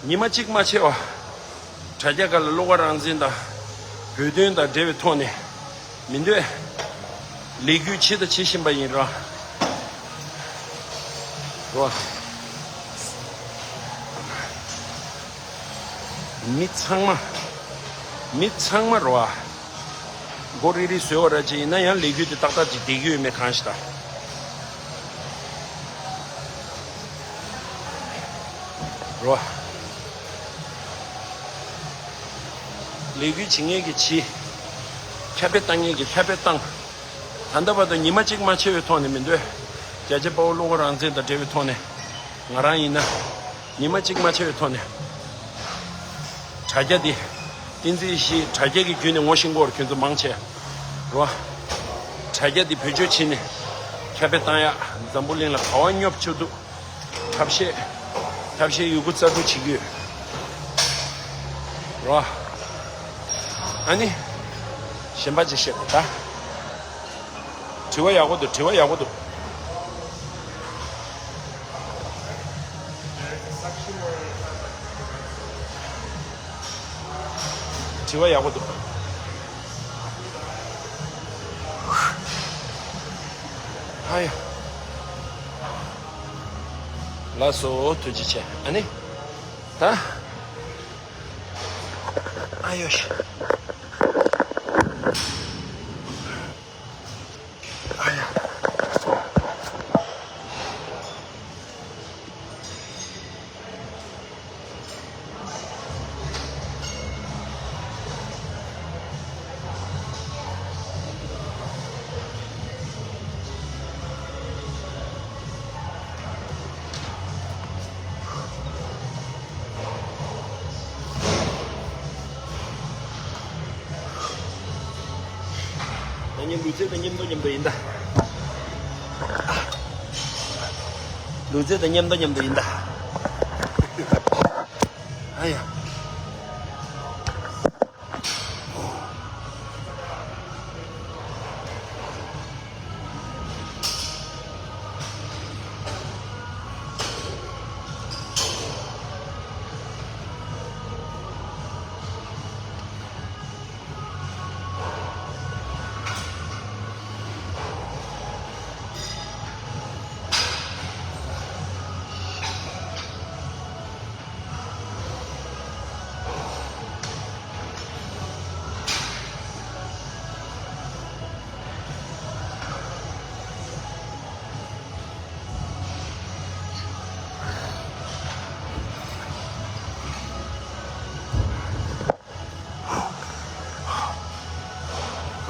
ཉི་མ་གཅིག་མ་ཆད་པ། དྲ་རྒྱ་སྒང་ལ་བློ་དགའ་རང་བཙན་དང་། བོད་དོན་དང་འབྲེལ་བའི་ཐོག་ནས། མི་འདོད། ལས་འགུལ་བྱེད་དང་བྱེད་བཞིན་པ་ཡིན་ར། རོ། མི་ཚང་མ། མི་ཚང་མ་རོ། མགོ་རིལ་རིལ་བཟོས་པ་ར་ཅིག་ཡིན་ན་ཡང་ལས་འགུལ་དེ་ཏག་ཏག་ཅིག་བསྡད་ཀྱི་ཡོད་མེད་གང་ཞིག་ད། རོ། ལས་འགུལ་བྱེད་མཁན་གྱིས་བྱེད། ཁྱབ་སྤེལ་བཏང་མཁན་གྱིས་ཁྱབ་སྤེལ་བཏང་། ད་ལྟ་བར་དུ་ཉི་མ་གཅིག་མ་ཆད་པའི་ཐོག་ནས་མི་འདོད། རྒྱ་ཆེ་དཔའ་བོ་བློ་དགའ་རང་བཙན་དང་འབྲེལ་བའི་ཐོག་ནས། ང་རང་ཡིན་ན། ཉི་མ་གཅིག་མ་ཆད་པའི་ཐོག་ནས། དྲ་རྒྱ་འདི། བསྟན་འཛིན་ཡེ་ཤེས་དྲ་རྒྱ་གི་བརྒྱུད་ནས་ངོ་ཤེས་སྐོར་ཁྱོད་ཚོ་མང་ཆེ། རོ། དྲ་རྒྱ་འདི་བེད་སྤྱོད་བྱས་ནས། ཁྱབ་སྤེལ་བཏང་ཡག་འཛམ་བུ་གླིང་ལ་ག་བ་སྙོབ་ཆོག་འདུག་ཐབས་ཤེས། ཐབས་ཤེས་ཡོད་རྒུ་རྩལ་སྤྲུགས་བྱེད་ཀྱི་ཡོད། རོ། ཨ་ནི། གཞན་པ་ཅིག་བཤད་དགོས་ད། དྲི་བ་ཡག་པོ་འདུག་དྲི་བ་ཡག་པོ་འདུག་དྲི་བ་ཡག་པོ་འདུག་ཨ་ཡ། ལགས་སོ། ཐུགས་རྗེ་ཆེ། ཨ་ནི། ད། ཨ་ཡོ་ཤི། ཨ་ཡ། ང་གཉིས་ལུས་རྩལ་དང་མཉམ་དུ་མཉམ་དུ་ཡིན་ད། ལུས་རྩལ་དང་མཉམ་དུ་མཉམ་དུ་ཡིན་ད། ཨ་ཡ།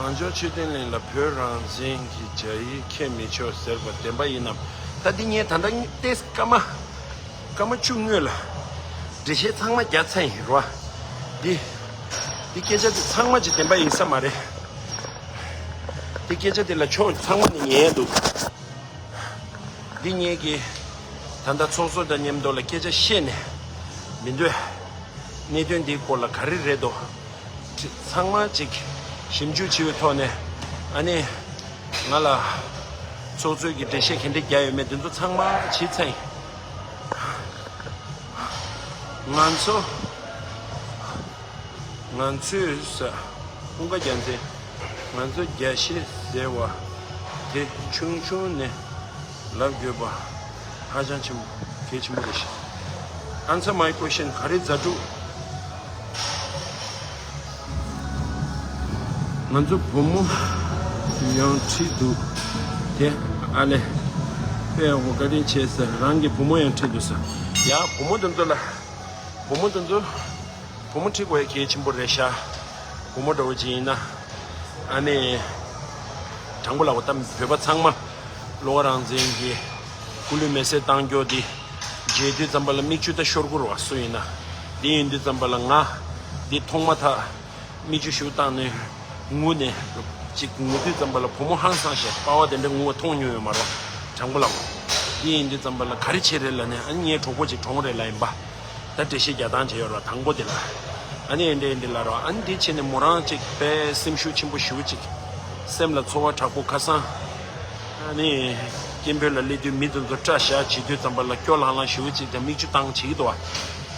གངས་ལྗོངས་ཆོས་ལྡན་གླིང་ལ་བོད་རང་བཙན་གྱི་རྒྱ་ཡིག་འཁྱེར་མི་ཆོག་ཟེར་བ་བདེན་པ་ཡིན་ནམ། ད་འདི་ངས་ད་ལྟ་ཏེས་སྐར་མ། སྐར་མ་བཅུ་སྔོན་ལ། འགྲེལ་བཤད་ཚང་མ་རྒྱག་ཚར་ཡིན་རོ། འདི། འདི་སྐད་ཆ་དེ་ཚང་མ་ཅིག་བདེན་པ་ཡིན་ས་མ་རེད། འདི་སྐད་ཆ་དེ་ལ་ཕྱོགས་ཚང་མ་ནས་ཉན་ཡས་འདུག་འདི་ངེད་ཀྱིས་ད་ལྟ་ཚོགས་གཙོ་དང་མཉམ་དུ་ལ་སྐད་ཆ་བཤད་ནས་མི་འདོད། གནད་དོན་འདིའི་སྐོར་ལ་ག་རེ་རེད་དོ། ཚང་མ་ཅིག་ཞིབ་འཇུག་བྱས་པའི་ཐོག་ནས་ཨ་ནི་ང་ལ་ཚོགས་གཙོས་ཀྱི་འགྲེལ་བཤད་ག་འདྲ་རྒྱག་ཡོད་མེད་འདི་ཚོ་ཚང་མ་བྱས་ཚར་ཡིན། ང་ཚོ། ང་ཚོས་ཀུན་དགའ་རྒྱལ་མཚན། ང་ཚོ་རྒྱ་ཤེས་ཟེར་བ་དེ་ཆུང་ཆུང་ནས་ལབ་དགོས་པ་ཧ་ཅང་ཆེན་པོ་གལ་ཆེན་པོ་རེད་ཤག Answer my question. ག་རེ་ཛ་དྲུག་ང་ཚོ་བུ་མོ་ཡང་ཁྲིད་འདུག་དེ་ཨ་ལེ། དཔེ་འོ་བཀའ་དྲིན་ཆེ་ཟེར། རང་གི་བུ་མོ་ཡང་ཁྲིད་འདུག་ཟེར། ཡ་བུ་མོ་དེ་ཚོ་ལ། བུ་མོ་དེ་ཚོ། བུ་མོ་ཁྲིད་དགོས་ཡ་གལ་ཆེན་པོ་རེད་ཤག་བུ་མོ་འདྲ་བོ་ཅིག་ཡིན་ན། ཨ་ནི། དྲང་པོ་ལབ་དགོས་ད་བོད་པ་ཚང་མ། བློ་དགའ་རང་བཙན་གྱི། སྐུ་ལུས་མེ་སྲེག་བཏང་རྒྱུ་དེ། མཇལ་དུས་ཙམ་པ་ལ་མིག་ཆུ་ད་ཤོར་གི་རེད་བ་སུ་ཡིན་ན། དེ་ཡིན་དུས་ཙམ་པ་ལ་ང་། འདི་མཐོང་མ་ཐག་མིག་ཆུ་ཞིག་བཏང་ནས་ངུ་ནས། ཅིག་ངུ་དུས་ཙམ་པ་ལ་བུ་མོ་ཧང་སངས་ཤག་པ་ཕ་དེ་འདྲ་ངུ་བ་མཐོང་མྱོང་ཡོད་མ་རེད་བ། དྲང་པོ་ལབ། དེ་ཡིན་དུས་ཙམ་པ་ལ་ག་རེ་བྱེད་རེད་ལབ་ནས། ཨ་ནི་ངའི་གྲོགས་པོ་ཅིག་གྲོངས་རེད་ལབ་ཡིན་པ། ད་འགྲེལ་བཤད་རྒྱག་སྟངས་བྱས་ཡོད་རེད་བ། དང་པོ་དེ་ལ། ཨ་ནི་འདྲ་འདྲ་ལབ་རེད་བ། ཨ་ནི་དེ་བྱས་ནས་མོ་རང་ཅིག་དཔེ་སེམས་ཤུགས་ཆེན་པོ་ཞེ་པོ་ཅིག་སེམས་ལ་ཚོར་བ་དྲག་པོ་ཁ་སང་། ཨ་ནི་སྐྱེ་འཕེལ་ལ་སླེབས་དུས་མི་དེ་ཚོ་སྐྲ་བཞར་བྱེད་དུས་ཙམ་པ་ལ་སྐྱོ་ལྷང་ལྷང་ཞེ་པོ་ཅིག་དང་མིག་ཆུ་བཏང་བྱེད་ཀྱི་འདུག་བ།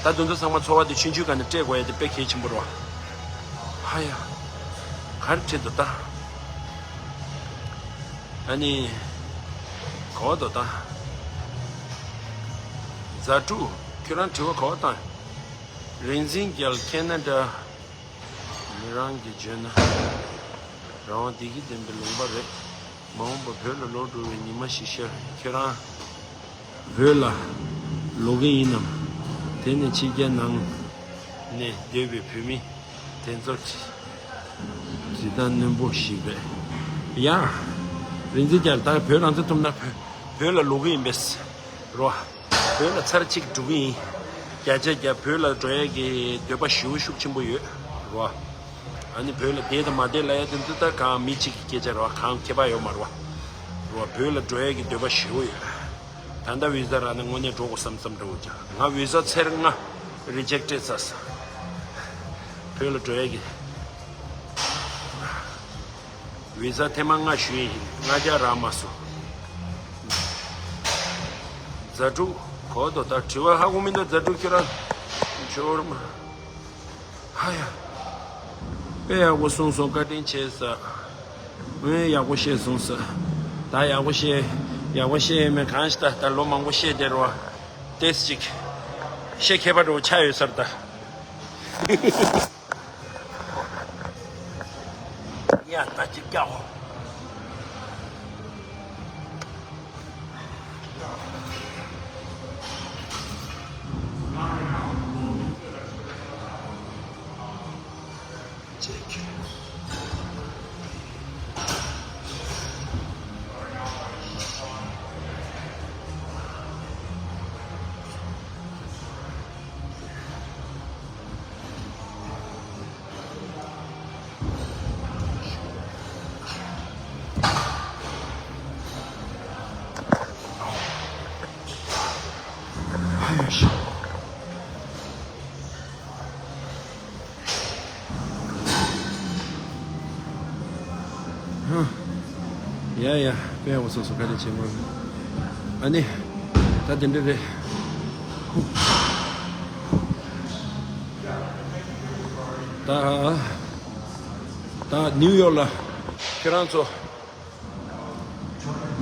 ད་དེ་ཚོ་ཚང་མ་ཚོར་བ་དེ་ཆུང་ཆུང་སྒང་ནས་སྤྲད་དགོས་ཡ་དེ་དཔེ་གལ་ཆེན་པོ་རེད་བ། ཧ་ཡ། ག་རེ་བྱེད་འདུག་ད། ཨ་ནི། ག་བ་དོ་ད། མཛའ་གྲོགས་ཁྱོད་རང་དྲི་བ་ག་བ་བཏང་། རིག་འཛིན་རྒྱལ་ཁེ་ན་ཌ། མི་རང་གིས་བརྗོད་ན། རང་དབང་བདེ་སྐྱིད་ལྡན་པའི་ལུང་པ་རེད། མ་འོངས་པ་བོད་ལ་ལོག་འགྲོ་བའི་ཉི་མ་ཞིག་ཤར། ཁྱེད་རང་བོད་ལ་ལོག་གི་ཡིན་ནམ། དེ་ནི་ཕྱི་རྒྱལ་ནང་ནས་སྡོད་པའི་བོད་མི་དེ་ཚོར་དྲི་དྲི་སྟངས་རྣོན་པོ་ཞིག་རེད་ཡ། རིག་འཛིན་རྒྱལ། ད་བོད་རང་བཙན་ཐོབ་ན་བོད་བོད་ལ་ལོག་གི་ཡིན་པས་རོ། བོད་ལ་ཚར་གཅིག་འགྲོ་གི་ཡིན། བརྒྱ་ཆ་བརྒྱ་བོད་ལ་འགྲོ་ཡས་ཀྱི་འདོད་པ་ཞེ་པོ་ཤུགས་ཆེན་པོ་ཡོད་རོ། ཨ་ནི་བོད་ལ་བསྡད་དང་མ་བསྡད་ལབ་ཡ་དེ་ཚོ་ད་གང་མི་གཅིག་གི་སྐད་ཆ་རེད་བ། གང་ཁྱད་པར་ཡོད་མ་རེད་བ། རེད་བ། བོད་ལ་འགྲོ་ཡ་གི་འདོད་པ་ཞེ་པོ་ཡོད། ད་ལྟ་བི་ཟ་རག་ན་དངོས་གནས་འགྲོ་དགོས་བསམ་བསམ་འདྲ་བོ་ཅིག་ང་བི་ཟ་ཚར་ལྔ་རི་ཇེག་ཊེཌ་ཚར་སོང་། བོད་ལ་འགྲོ་ཡ་གི་བི་ཟ་ཐེངས་མ་ལྔ་ཞུས་ཡིན། ལྔ་བརྒྱ་རག་མ་སོང་། མཛའ་གྲོགས་གོ་དོ། ད་དྲི་བ་ཧ་གོ་མི་འདུག་མཛའ་གྲོགས་ཁྱོད་རང་འབྱོར་མ། ཧ་ཡ། དཔེ་ཡག་པོ་གསུངས་སོང་། བཀའ་དྲིན་ཆེ་ཟེར། ངས་ཡག་པོ་བཤད་སོང་ཟེར། ད་ཡག་པོ་བཤད། ཡག་པོ་བཤད་ཡོད་མེད་གང་ཤེས། ད་ད་ལོ་མང་པོ་བཤད་བསྡད་རོ། ཏེས་ཅིག་བཤད་མཁས་པ་འདྲ་བོ་ཆགས་ཡོད་ས་རེད་ད། ཡ། ད་ཅིག་སྐྱག་འོ། ཡ་ཡ། དཔེ་ཡག་པོ་སོང་སོང་། བཀའ་དྲིན་ཆེན་པོ། ཨ་ནི། ད་དེ་འདྲ་རེད། ད་ད་ནིའུ་ཡོག་ལ་ཁྱེད་རང་ཚོ།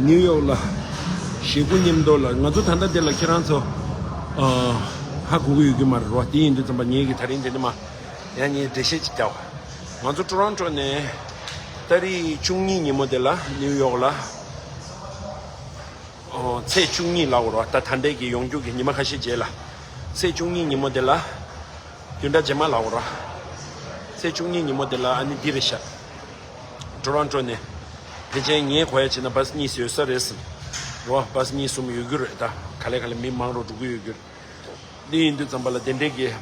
ནིའུ་ཡོག་ལ་ཞེ་དགུ་ཉིན་མོ་ལ། ང་ཚོ་ད་ལྟ་འདི་ལ་ཁྱེད་རང་ཚོ་ཨ་ཧ་གོ་གི་ཡོད་ཀྱི་མ་རེད་བ། དེ་ཡིན་དུས་ཙམ་པ་ངེད་ཀྱི་ད་རིང་འདི་ནས་མ་ཡང་ངས་འགྲེལ་བཤད་ཅིག་རྒྱག་པ། ང་ཚོ་ཊོ་རོན་ཊོ་ནས་ཏ་རིག་བཅུ་གཉིས་ཉིན་མོ་དེ་ལ་ནིའུ་ཡོག་ལ་ཨོ་ཚེས་བཅུ་གཉིས་ལ་འོ་ར། ད་ད་ལྟའི་གི་ཡོང་རྒྱུ་གི་ཉི་མ་ཁ་ཤས་རྗེས་ལ། ཚེས་བཅུ་གཉིས་ཉིན་མོ་དེ་ལ་བདུན་ཕྲག་རྗེས་མ་ལ་འོ་ར། ཚེས་བཅུ་གཉིས་ཉིན་མོ་དེ་ལ་ཨ་ནི་འདི་རེད་ཤག་ཊོ་རོན་ཊོ་ནས་ཕལ་ཆེར་ངས་གོ་ཡ་བྱས་ན་བྷ་སི་གཉིས་ཡོད་ས་རེད་ཟེར། རོ། བྷ་སི་གཉིས་གསུམ་ཡོད་རྒྱུ་རེད། ད་ག་ལེ་ག་ལེ་མི་མང་རུ་འགྲོ་གི་ཡོད་རྒྱུ་རེད། འདི་ཡིན་དུས་ཙམ་པ་ལ་དེ་འདྲའི་གི་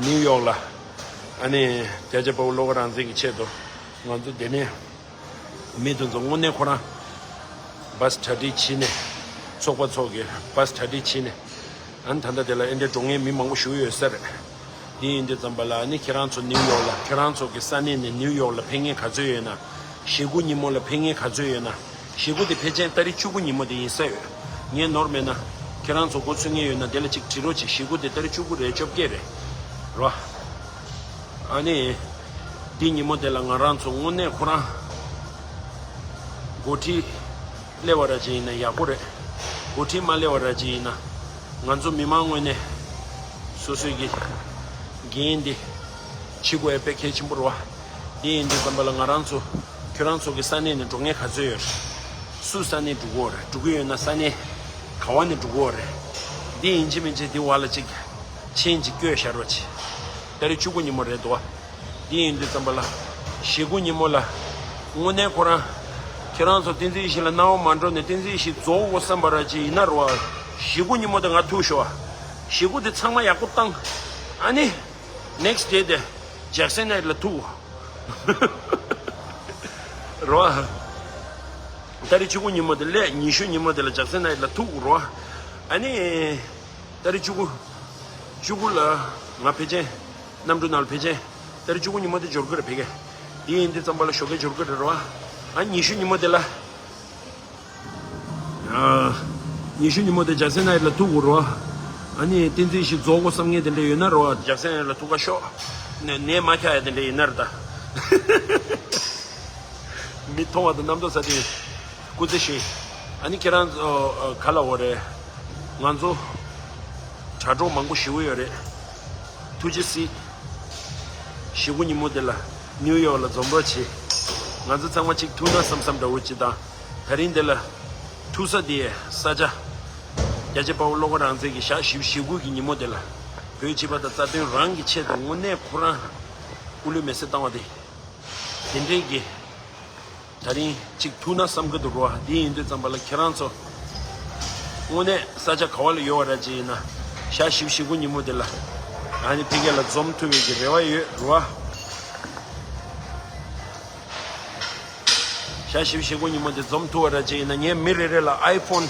ནིའུ་ཡོག་ལ་ཨ་ནི་རྒྱ་ཆེ་དཔའ་བོ་བློ་དགའ་རང་བཙན་གྱི་ཆེད་དུ་ང་ཚོ་དེ་ནས་མི་དེ་ཚོ་དངོས་གནས་ཁོ་རང་བྷ་སི་གྲ་སྒྲིག་བྱས་ནས། ཚོགས་པ་ཚོ་གིས་བྷ་སི་གྲ་སྒྲིག་བྱས་ནས། ཨ་ནི་ད་ལྟ་དེ་ལ་ཨེ་འདྲའི་འགྲོ་མཁན་མི་མང་པོ་ཞིག་ཡོད་ས་རེད། དེ་ཡིན་དུས་ཙམ་པ་ལ་ཨ་ནི་ཁྱེད་རང་ཚོ་ནིའུ་ཡོག་ལ། ཁྱེད་རང་ཚོ་གི་ས་གནས་ནས་ནིའུ་ཡོག་ལ་ཕེབས་མཁན་ག་ཚོད་ཡོད་ན། ཞེ་དགུ་ཉིན་མོ་ལ་ཕེབས་མཁན་ག་ཚོད་ཡོད་ན། ཞེ་དགུ་དེ་ཕལ་ཆེར་ཏ་རིག་བཅུ་དགུ་ཉིན་མོ་དེ་ཡིན་ས་ཡོད། ངས་ནོར་མེད་ན། ཁྱེད་རང་ཚོ་མགོ་ཚོད་མཁན་ཡོད་ན་དེ་ལ་ཅིག་བྲིས་རོགས་གྱིས། ཞེ་དགུ་དེ་ཏ་རིག་བཅུ་དགུ་རེད། བཅོ་བརྒྱད་རེད། རོ། ཨ་ནི། འདི་ཉིན་མོ་དེ་ལ་ང་རང་ཚོ་དངོས་གནས་ཁོ་རང་འགོ་ཁྲིད་སླེབས་པ་ར་ཅིག་ཡིན་ན་ཡག་པོ་རེད། འགོ་ཁྲིད་མ་སླེབས་པ་ར་ཅིག་ཡིན་ན། ང་ཚོ་མི་མང་ངོས་ནས་སོ་སོའི་གི་འགན་འདི་བྱེད་དགོས་ཡ་དཔེ་གལ་ཆེན་པོ་རེད་བ། འདི་ཡིན་དུས་ཙམ་པ་ལ་ང་རང་ཚོ་ཁྱོད་རང་ཚོ་གི་ས་གནས་ནས་འགྲོ་མཁན་ག་ཚོད་ཡོད་རེད། སུ་ས་གནས་འགྲོ་གི་ཡོད་རེད། འགྲོ་གི་ཡོད་ན་ས་གནས་ག་བ་ནས་འགྲོ་གི་ཡོད་རེད། འདི་ཡིན་གཅིག་མིན་གཅིག་འདི་བར་ལ་ཅིག་མཆན་ཅིག་བཀོད་བཞག་རོགས་གྱིས། ཏ་རིག་བཅུ་དགུ་ཉིན་མོ་རེད་འདུག་བ། འདི་ཡིན་དུས་ཙམ་པ་ལ། ཞེ་དགུ་ཉིན་མོ་ལ། དངོས་གནས་ཁོ་རང་། ཁྱེད་རང་ཚོ་བསྟན་འཛིན་ཡེ་ཤེས་ལ་སྣང་བ་མ་འགྲོ་ནས་བསྟན་འཛིན་ཡེ་ཤེས་རྫོགས་དགོས་བསམ་པ་ར་ཅིག་ཡིན་ན་རོ། ཞེ་དགུ་ཉིན་མོ་དེ་ང་ཐུག་ཤོག་ཨ། ཞེ་དགུ་དེ་ཚང་མ་ཡག་པོ་བཏང་། ཨ་ནི། ནེག་སི་ཊི་ཌེ་དེ། ཇེག་སན་ནའི་ཊི་ལ་ཐུག་རོ། ཏ་རིག་བཅུ་དགུ་ཉིན་མོ་དེ་ལས་ཉི་ཤུ་ཉིན་མོ་དེ་ལ་ཇག་སན་ནའི་ལ་ཐུག་རོ། ཨ་ནི། ཏ་རིག་བཅུ་དགུ། བཅུ་དགུ་ལ་ང་ཕལ་ཆེར་གནམ་གྲུ་ནང་ལ་ཕལ་ཆེར་ཏ་རིག་བཅུ་དགུ་ཉིན་མོ་དེ་འབྱོར་གི་རེད་ཕ་གི། དེ་ཡིན་དུས་ཙམ་པ་ལ་ཞོགས་ཀས་འབྱོར་གི་རེད་རོ། ཨ་ཉི་ཤུ་ཉིན་མོ་དེ་ལ། ཨ། ཉི་ཤུ་ཉིན་མོ་དེ་ཇག་སན་ནའི་ལ་ཐུག་དགོས་རོ། ཨ་ནི་བསྟན་འཛིན་ཞིག་རྫོགས་དགོས་བསམ་ངེས་དེ་འདྲ་ཡོད་ན་རོ། ཇག་སན་ནའི་ལ་ཐུག་ག་ཤོག་ནས་ནས་མ་ཁྱག་ཡ་དེ་འདྲ་ཡིན་ན་རེད་ད། མི་མཐོང་བ་དང་རྣམ་རྟོག་ས་དེ་སྐུ་ཚེ་ཞིང་། ཨ་ནི་ཁྱེད་རང་ཚོ་ག་ལ་འོ་རེད། ང་ཚོ་དྲ་གྲོགས་མང་པོ་ཞིག་ཡོད་རེད། ཐུགས་རྗེ་གཟིགས། ཞེ་དགུ་ཉིན་མོ་དེ་ལ་ནིའུ་ཡོག་ལ་འཛོམས་རོགས་བྱེད། ང་ཚོ་ཚང་མ་གཅིག་ཐུག་ན་བསམ་བསམ་འདྲ་བོ་ཅིག་དང་། ད་རིང་འདི་ལ་ཐུག་ས་དེ་ས་ཆ་རྒྱལ་གཅེས་དཔའ་བོ་བློ་དགའ་རང་བཙན་གྱི་ཞག་བཞི་བཅུ་ཞེ་དགུ་གི་ཉིན་མོ་དེ་ལ་བོད་སྤྱི་པ་དང་རྩ་དོན་རང་གི་ཆེད་དུ་དངོས་གནས་ཁོ་རང་སྐུ་ལུས་མེ་སྲེག་བཏང་བ་དེ། དེ་འདྲའི་གི་ད་རིང་གཅིག་ཐུག་ན་བསམ་གི་འདུག་རོ། དེ་ཡིན་དུས་ཙམ་པ་ལ་ཁྱེད་རང་ཚོ་དངོས་གནས་ས་ཆ་ག་བ་ལ་ཡོད་པ་ར་ཅིག་ཡིན་ན་ཞག་བཞི་བཅུ་ཞེ་དགུ་ཉིན་མོ་དེ་ལ་ཨ་ནི་ཕ་གི་ལ་འཛོམས་ཐུབ་པའི་གི་རེ་བ་ཡོད་རོ། ཞག་བཞི་བཅུ་ཞེ་དགུ་ཉིན་མོ་དེ་འཛོམས་ཐུབ་པ་ར་ཅིག་ཡིན་ན་ངས་མི་རེ་རེ་ལ་ཨའི་ཕོན་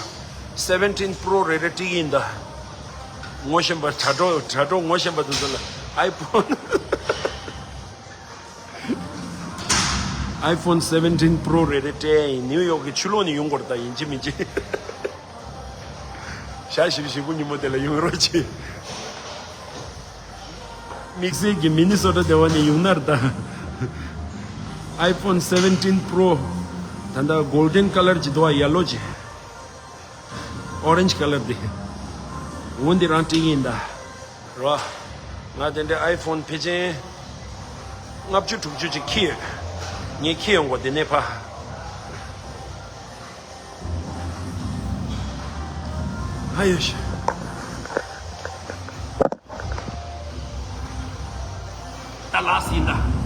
སེ་བེན་ཊིན་པྲོ་རེ་རེ་སྤྲད་ཀྱི་ཡིན་ད། ངོ་ཤེས་པ་དྲ་གྲོགས་དྲ་གྲོགས་ངོ་ཤེས་པ་དེ་ཚོ་ལ་ཨའི་ཕོན། iPhone seventeen Pro རེ་རེ་སྤྲད་ཡིན། ནིའུ་ཡོག་གི་ཕྱི་ལོགས་ནས་ཡོང་དགོས་རེད་ད། ཡིན་གཅིག་མིན་གཅིག་ཞག་བཞི་བཅུ་ཞེ་དགུ་ཉིན་མོ་དེ་ལ་ཡོང་རོགས་བྱེད། དམིགས་བསལ་གྱི་མི་ནི་སོ་ཊ་སྡེ་བ་ནས་ཡོང་ན་རེད་ད། iPhone seventeen Pro ད་ལྟ་Golden Color ཅིག་འདུག་བ། Yellow ཅིག Orange Color དེ། འོ་འདི་རང་སྤྲད་ཀྱི་ཡིན་ད། རོ། ང་དེ་འདྲའི་iPhone ཕལ་ཆེར་ལྔ་བཅུ་དྲུག་ཅུ་ཅིག་འཁྱེར་ཡོད། ངས་འཁྱེར་ཡོང་གོ་དེ་ནས་ཕ། ཧ་ཡོད་ཤག་ད་ལགས་ཡིན་ད།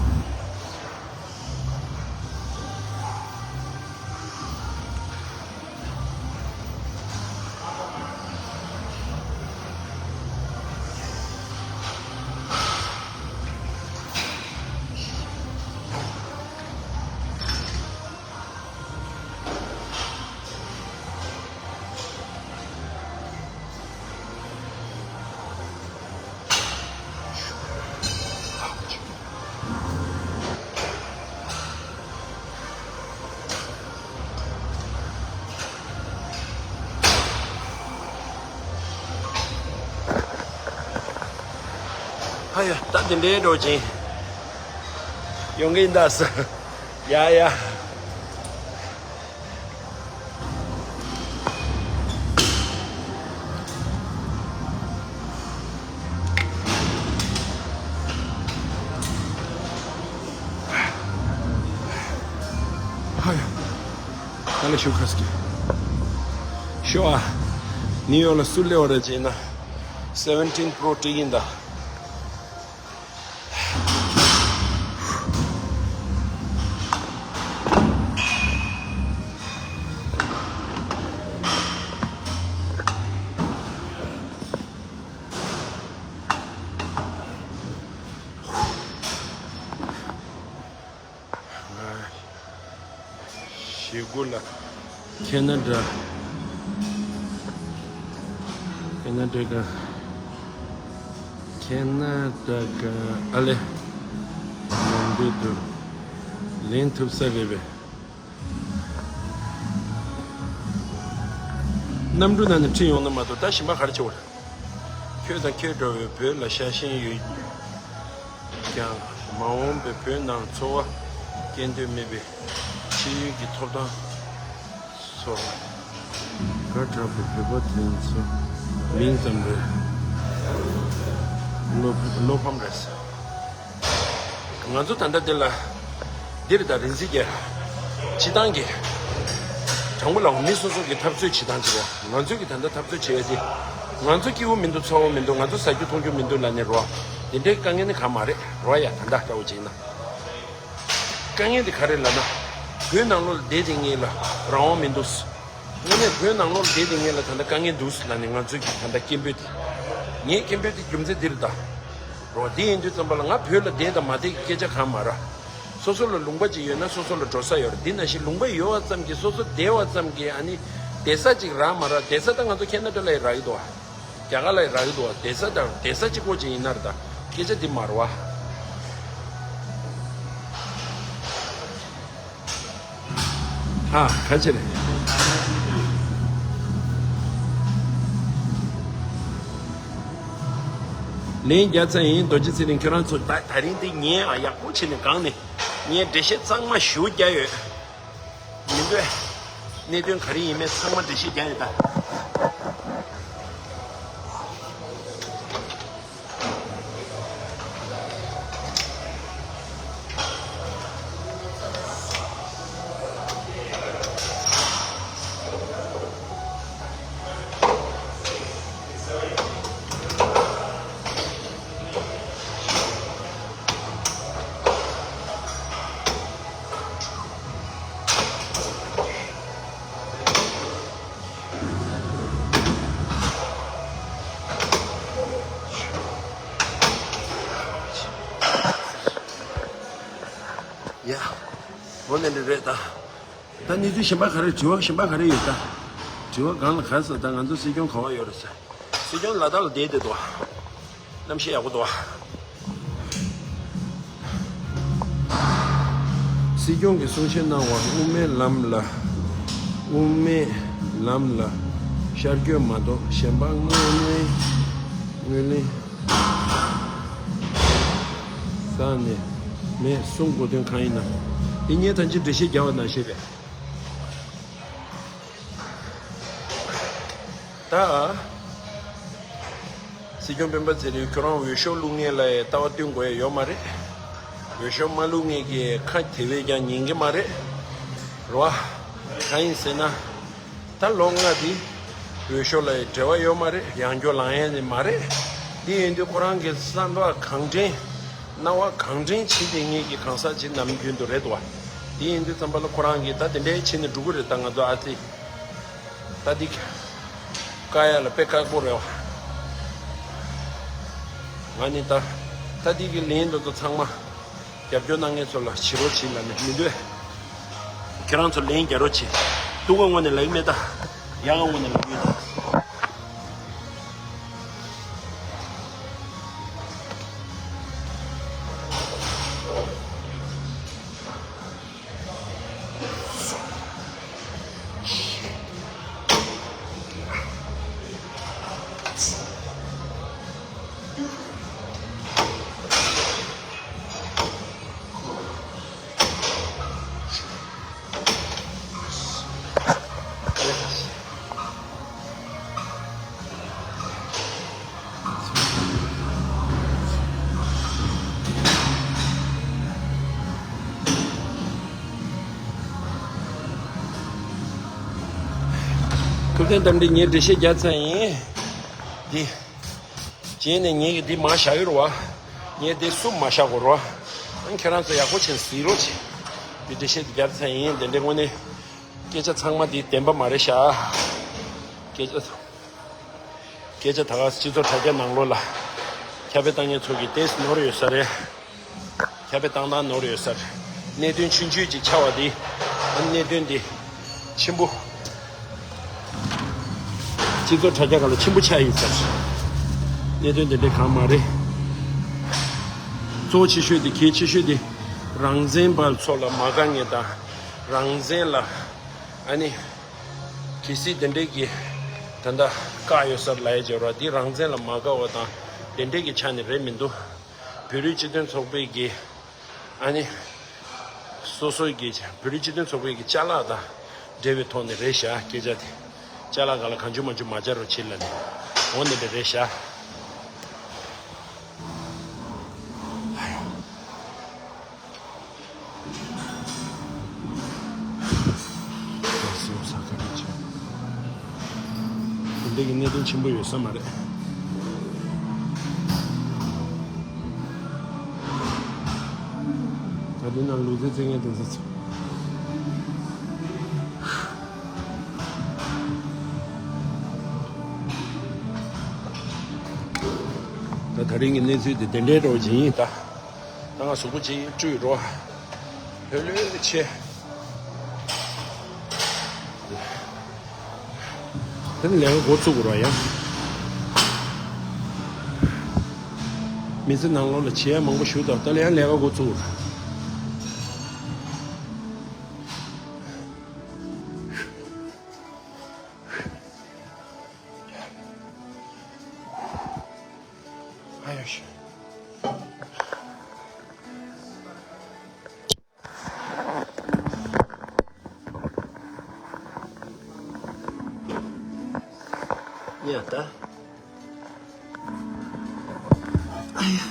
ཨ་ཡ། ད་དེ་འདྲའི་འགྲོ་ཅིང་ཡོང་གི་ཡིན་ད་ཟེར། ཡ་ཡ། ཧ་ཡ། ད་ལས་ཤུགས་ཁ་སྐྱེ། ཤོ་ཨ། ནིའུ་ཡོག་ལ་སུ་སླེབས་པ་རེད་ཅེ་ན། seventeen Pro སྤྲད་ཀྱི་ཡིན་ད། ཞེ་དགུ་ལ། ཁེ་ན་ཌ། ཁེ་ན་ཌ་ག་ཁེ་ན་ཌ་ག་ཨ་ལེ། ནམ་འདུག་འདུག་ལེན་ཐུབ་ས་རེད་པས། གནམ་གྲུ་ནང་ནས་ཁྲིད་ཡོང་ན་མ་གཏོགས་ད་གཞན་པ་ག་རེ་བྱེད་དགོས་རེད། ཁྱོད་དང་ཁྱོད་འདྲ་བའི་བོད་ལ་ཤ་ཞེན་ཡོད་ཀྱང་། མ་འོངས་པའི་བོད་ནང་འཚོ་བ་སྐྱེལ་འདོད་མེད་པའི་ཕྱི་ཡུལ་གྱི་ཐོབ་ཐང་སོགས་དགའ་དྲགས་པའི་བོད་པ་དེ་ཚོ་མིང་ཙམ་རེད། བློ་བློ་ཕམ་རེད། ང་ཚོ་ད་ལྟ་འདི་ལ་འདིར་ད་རིན་འཛིན་རྒྱལ་སྤྱི་བཏང་གི་དྲང་པོ་ལ་མི་སོ་སོ་གི་འཐབ་རྩོད་བྱེད་སྟངས་ཅིག་རོ། ང་ཚོ་གི་ད་ལྟ་འཐབ་རྩོད་བྱེད་ཡ་དེ་ང་ཚོ་སྐྱིད་པོ་མི་འདུག་ཚ་བོ་མི་འདུག་ང་ཚོ་ཟ་རྒྱུ་འཐུང་རྒྱུ་མི་འདུག་ལབ་ནས་རོ། དེ་འདྲའི་དཀའ་ངལ་ནི་གང་མ་རེད་རོ། ཡ་ད་ལྟ་འདྲ་བོ་བྱས་ན་དཀའ་ངལ་དེ་ག་རེ་ལབ་ན། བོད་ནང་ལོགས་ལ་བསྡད་དེ་ངེད་ལ་རང་དབང་མི་འདུག་དངོས་གནས་བོད་ནང་ལོགས་ལ་བསྡད་དེ་ངེད་ལ་ད་ལྟ་དཀའ་ངལ་འདུག་ལབ་ནས་ང་ཚོ་གི་ད་ལྟ་སྐད་འབོད་དེ། ངའི་སྐད་འབོད་དེ་རྒྱུ་མཚན་འདི་རེད་ད། རོ། འདི་ཡིན་དུས་ཙམ་པ་ལ་ང་བོད་ལ་བསྡད་དང་མ་བསྡད་ཀྱི་སྐད་ཆ་གང་མ་ར། སོ་སོ་ལ་ལུང་པ་ཅིག་ཡོད་ན་སོ་སོ་ལ་འགྲོ་ས་ཡོད་རེད། འདི་ནང་བཞིན་ལུང་པ་ཡོད་པ་ཙམ་གྱིས་སོ་སོ་བསྡད་པ་ཙམ་གྱིས་ཨ་ནི་བསྡད་ས་ཅིག་རག་མ་རག་བསྡད་ས་ད་ང་ཚོ་ཁེ་ན་ཌ་ལ་ཡི་རག་གི་འདུག་བ། རྒྱ་གར་ལ་ཡི་རག་གི་འདུག་བ། བསྡད་ས་དང་བསྡད་ས་གཅིག་པོ་ཅིག་ཡིན་ན་རེད། ད་སྐད་ཆ་འདི་མ་རེད་བ། ཧ། ཁ་ཆེ་རེད། ལན་རྒྱག་ཚར་ཡིན། རྡོ་རྗེ་ཚེ་རིང་ཁྱོད་རང་ཚོ་ད་ད་རིང་འདི་ཉན་ཨ། ཡག་པོ་བྱས་ནས་སྒང་ནས་ངས་འགྲེལ་བཤད་གཙང་མ་ཞེ་པོ་རྒྱག་ཡོད། མི་འདོད། གནད་དོན་ག་རེ་ཡིན་མིན་ཚང་མ་འགྲེལ་བཤད་རྒྱག་ཡོད་ད། ཡ། འོ་ན་འདི་རེད་ད། ད་གནས་ཚུལ་གཞན་པ་ག་རེ། དྲི་བ་གཞན་པ་ག་རེ་ཡོད་ད། དྲི་བ་སྒང་ལ་ག་ཟེར། ད་ང་ཚོ་སྲིད་སྐྱོང་ག་པར་ཡོད་རེད་ཟེར། སྲིད་སྐྱོང་ལ་དྭགས་ལ་བསྡད་བསྡད་འདུག་བ། གནམ་གཤིས་ཡག་པོ་འདུག་བ། སྲིད་སྐྱོང་གིས་གསུང་བཤད་གནང་བར་དབུ་མའི་ལམ་ལ། དབུ་མའི་ལམ་ལ་ཤར་བསྐྱོད་མ་གཏོགས་གཞན་པ་དངོས་གནས་དངོས་གནས་ས་ནས་མེད་གསུང་དགོས་དོན་གང་ཡིན་ནམ། འདི་ངས་ད་ཅི་འགྲེལ་བཤད་རྒྱག་པ་ནང་བཞིན་རེད། ད། སྲིད་སྐྱོང་སྤེན་པ་ཚེ་རིང་ཁྱོད་རང་འོས་ཤོག་བླུག་མཁན་ལ་ལྟ་བ་སྟོན་དགོས་ཡ་ཡོད་མ་རེད། འོས་ཤོག་མ་བླུག་མཁན་གྱི་ཁ་དེ་བས་ཀྱང་ཉན་གྱི་མ་རེད། རེད་བ། གང་ཡིན་ཟེར་ན། ད་ལོ་ལྔ་འདི་འོས་ཤོག་ལ་འབྲེལ་བ་ཡོད་མ་རེད། ཡང་སྐྱོར་ལངས་ཡ་ནི་མ་རེད། འདི་ཡིན་དུས་ཁོ་རང་གི་བསམ་པ་གང་དྲན། སྣང་བ་གང་དྲན་བྱེད་བསྡད་མཁན་གྱི་གང་ཟག་ཅིག་ནམ་རྒྱུན་དུ་རེད་འདུག་བ། འདི་ཡིན་དུས་ཙམ་པ་ལ་ཁོ་རང་གིས་ད་དེ་འདྲའི་བྱས་ནས་འགྲོ་གི་རེད། ད་ང་ཚོ་ཨ་ཙི། ད་འདི་བཀག་ཡ་ལ་དཔེ་དཀའ་པོ་རེད་བ། ང་ནི་ད་ད་འདི་གི་ལན་འདི་ཚོ་ཚང་མ་རྒྱབ་སྐྱོར་གནང་མཁན་ཚོ་ལ་བྱེད་རོགས་བྱེད་ལབ་ནས་མི་འདོད། ཁྱེད་རང་ཚོ་ལན་རྒྱག་རོགས་བྱེད། སྡུག་ག་ངོ་ནས་ལབ་ཀྱི་མེད་ད། ཡག་ག་ངོ་ནས་ལབ་ཀྱི་ཡོད་ད། ཐུབ་བསྟན་རྟ་མགྲིན། ངས་འགྲེལ་བཤད་རྒྱག་ཚར་ཡིན། འདི། རྗེས་ནས་ངས་ཀྱི་འདི་མ་བཞག་ཡོད་རེད་བ། ངས་འདི་སུ་མ་བཞག་དགོས་རེད་བ། ཨང་། ཁྱེད་རང་ཚོ་ཡག་པོ་བྱས་གཟིགས་རོགས་བྱེད། འདི་འགྲེལ་བཤད་འདི་རྒྱག་ཚར་ཡིན། དེ་འདྲའི་དངོས་གནས་སྐད་ཆ་ཚང་མ་འདི་བདེན་པ་མ་རེད་ཤག་སྐད་ཆ། སྐད་ཆ་ད་ག་སྤྱི་ཚོགས་དྲ་རྒྱ་ནང་ལོགས་ལ་ཁྱབ་སྤེལ་བཏང་མཁན་ཚོ་གིས་ཏོག་ཙམ་ནོར་ཡོད་ས་རེད། ཁྱབ་སྤེལ་བཏང་སྟངས་ནོར་ཡོད་ས་རེད། གནད་དོན་ཆུང་ཆུང་ཅིག་ཆགས་པ་འདི། ཨ་ནི་གནད་དོན་འདི་ཆེན་པོ། སྤྱི་ཚོགས་དྲ་རྒྱ་སྒང་ལ་ཆེན་པོ་ཆགས་ཡིན་ས་རེད། གནད་དོན་འདི་འདྲ་གང་མ་རེད། གཙོ་ཆེ་ཤོས་འདི། གལ་ཆེ་ཤོས་འདི་རང་བཙན་པ་ཚོ་ལ་མ་དགའ་མཁན་དང་། རང་བཙན་ལ། ཨ་ནི། གལ་སྲིད་དེ་འདྲའི་གི་ད་ལྟ་བཀག་ཡོད་ས་རེད་ལབ་ཡ་བྱས་རོགས། འདི་རང་བཙན་ལ་མ་དགའ་བ་དང་དེ་འདྲའི་གི་ཆ་ནས་རེད་མི་འདུག་བོད་རིགས་སྤྱི་མཐུན་ཚོགས་པའི་གི། ཨ་ནི། སོ་སོའི་གི་བོད་རིགས་སྤྱི་མཐུན་ཚོགས་པའི་གི་ཅ་ལག་དང་འབྲེལ་བའི་ཐོག་ནས་རེད་ཤག་སྐད་ཆ་དེ། ཅ་ལག་སྒང་ལ་གང་བྱུང་མང་བྱུང་མ་བྱ་རོགས་བྱེད་ལབ་ནས། འོ་ནི་འདྲ་རེད་ཤག་དེ་འདྲ་གི་གནད་དོན་ཆེན་པོ་ཡོད་ས་མ་རེད། ད་དེ་ནང་ལུག་རྫི་རྩེད་མཁན་དེ་ཚོ་ཚོ། ད་དེ་རིང་གི་གནས་ཚུལ་དེ་དེ་འདྲའི་འདྲ་བོ་ཅིག་ཡིན་ད། ད་ང་གཟུགས་པོ་ཅིག་བཀྲུས་རོགས། ལྷོད་ལྷོད་བྱས། དེ་ནི་ལས་ཀ་འགོ་བཙུགས་དགོས་ར་ཡ། མི་ཚེ་ནང་ལོགས་ལ་བྱེད་ཡ་མང་པོ་ཞིག་འདུག་ད་ལས་ཡང་ལས་ཀ་འགོ་བཙུགས་དགོས་ར། ཨ་ཡོ་ཤི། ཡ་ད། ཨ་ཡ།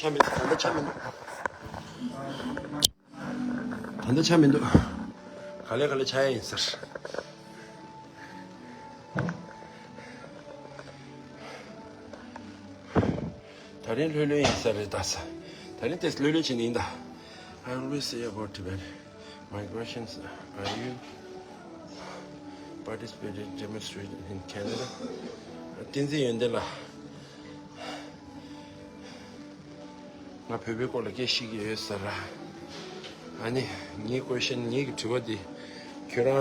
ཆ་མི་འདུག་ད་ལྟ་ཆ་མི་འདུག་ད་ལྟ་ཆ་མི་འདུག་ག་ལེ་ག་ལེ་ཆ་ཡ་ཡིན་ཟེར། ད་རིང་ལྷོད་ལྷོད་ཡིན་ས་རེད་ད་ས། ད་རིང་ཏེས་ལྷོད་ལྷོད་བྱེད་ནི་ཡིན་ད། I always say about Tibet. My questions are, you participated, demonstrated in Canada? བསྟན་འཛིན་ཡོན་ཏན་ལགས། ང་བོད་པའི་སྐོར་ལ་སྐད་ཤེས་ཀྱི་ཡོད་ཟེར་ར། ཨ་ནི་ངའི་ཀོ་ཤན་ངའི་གི་དྲི་བ་འདི། ཁྱོད་རང་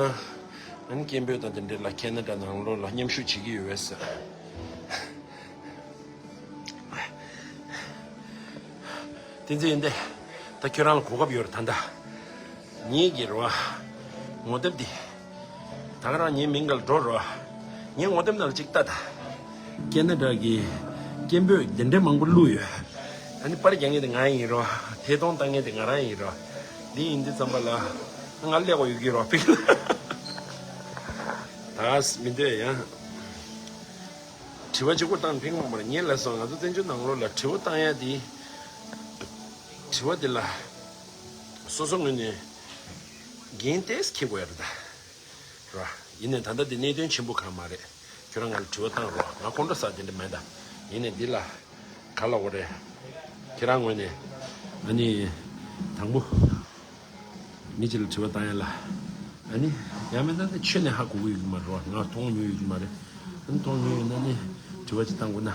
ཨ་ནི་སྐད་འབོད་དང་དེ་འདྲ་ལ་ཁེ་ན་ཌ་ནང་ལོགས་ལ་མཉམ་ཞུགས་བྱེད་ཀྱི་ཡོད་པས་ཟེར། བསྟན་འཛིན་ཡོན་ཏན། ད་ཁྱོད་རང་ལ་གོ་སྐབས་ཡོད་རེད་ད་ལྟ། ངེད་ཀྱི་རེད་བ། ངོ་དེབ་འདི། ད་ག་རང་ངའི་མིང་ག་ལ་འགྲོ་རོགས། ངའི་ངོ་དེབ་ནང་ལ་ཅིག་ལྟ་ད། ཁེ་ན་ཌ་གི་སྐད་འབོད་དེ་འདྲའི་མང་པོ་བླུགས་ཡོད། ཨ་ནི་པར་རྒྱག་མཁན་དེ་ང་ཡིན་རོགས། ཐད་གཏོང་བཏང་མཁན་དེ་ང་རང་ཡིན་རོགས། འདི་ཡིན་དུས་ཙམ་པ་ལ། ང་ལ་ཀླད་ཀོར་ཡོད་ཀྱི་རོགས་ཕིག་ད་མི་འདོད་ཡང་། དྲི་བ་གཅིག་པོ་བཏང་ཕིག་མང་པོ་རེད། ངས་ལབ་སོང་ང་ཚོ་བཙན་བྱོལ་ནང་ལོགས་ལ་དྲི་བ་བཏང་ཡ་དེ། དྲི་བ་དེ་ལ། སོ་སོ་ངོས་ནས། འགན་ཏོག་ཙམ་འཁྱེར་དགོས་ཡ་རེད་ད། ར། ཡིན་ནའི་ད་ལྟ་འདི་གནད་དོན་ཆེན་པོ་གང་མ་རེད། ཁྱོད་རང་ང་ལ་དྲི་བ་བཏང་རོགས། ང་ཁོང་ཁྲོ་ཟ་དེ་འདྲ་མེད་ད། ཡིན་ནའི་འདི་ལ། ག་ལ་འོ་རེད། ཁྱེད་རང་ངོས་ནས། ཨ་ནི། དང་པོ། མི་གཅིག་ལ་དྲི་བ་བཏང་ཡ་ལ། ཨ་ནི། ཡང་མིན་ད་ནི་ཆོས་ནས་ཧ་གོ་གི་ཡོད་ཀྱི་མ་རེད་བ། ང་མཐོང་མྱོང་ཡོད་ཀྱི་མ་རེད། ཨ་ནི་མཐོང་མྱོང་ཡོད་ན་ནི། དྲི་བ་ཅིག་བཏང་དགོས་ན།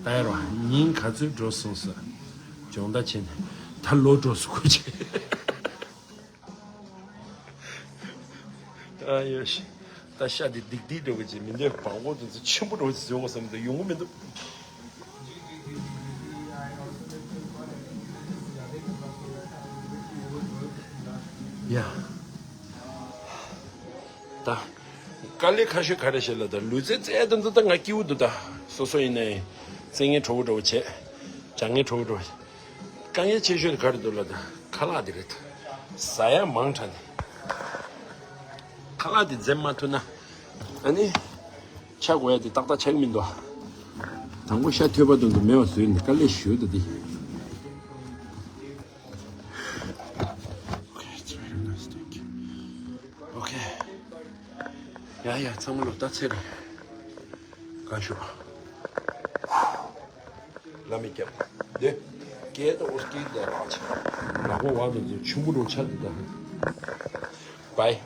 ད་ཡ་རོ། ཉིན་ག་ཚོད་འགྲོ་སོང་ཟེར། སྦྱོང་བརྡར་བྱས་ནས། ད་ལོ་འགྲོ་སོང་ཁུལ་བྱས། ཨ་ཡོ་ཤི། ད་ཤ་དེ་སྡིག་སྡིག་འདྲ་བོ་ཅིག་མི་འདོད་བང་གོ་དེ་ཚོ་ཆེན་པོ་འདྲ་བོ་ཅིག་བཟོས་དགོས་བསམ་འདུག་ཡོང་གི་མི་འདུག་ཡ། ད། དཀའ་ལས་ཁག་ཤོས་ག་རེ་བྱེད་ལ་ད་ལུས་རྩལ་རྩེད་ཡ་དེ་ཚོ་ད་ང་སྐྱིད་པོ་འདུག་ད་སོ་སོ་ཡིན་ནའི་རྩེད་མཁན་གྲོགས་པོ་འདྲ་བོ་བྱས། སྦྱང་མཁན་གྲོགས་པོ་འདྲ་བོ། དཀའ་ངལ་ཆེ་ཤོས་དེ་ག་རེ་འདུག་ལབ་ན་ཁ་ལག་དེ་རེད། ཟ་ཡ་མང་དྲགས་ནས། ཁ་ལག་དེ་འཛེམ་མ་ཐུབ་ན། ཨ་ནི། ཆག་དགོས་ཡ་དེ་ཏག་ཏག་ཆག་གི་མི་འདུག་དང་པོ་ཤ་ཐོད་པ་དོན་དུ་མེད་པ་བཟོས་ནས་དཀའ་ལས་ཞུ་ད་དེ། Okay, it's very nice, thank you. Okay. ཡ་ཡ་ཚང་མ་ལོ་ལྟ་ཚེ་རེད། གང་ཞུ། བླ་མའི་སྐྱབས། འདི། སྐད་དང་འོ་སྐད་དང་ར་ཆ། ལག་པ་བར་དུ་འཛུལ་ཆུང་པོ་འགྲོ་ཆ་འདི་དང་། བའི།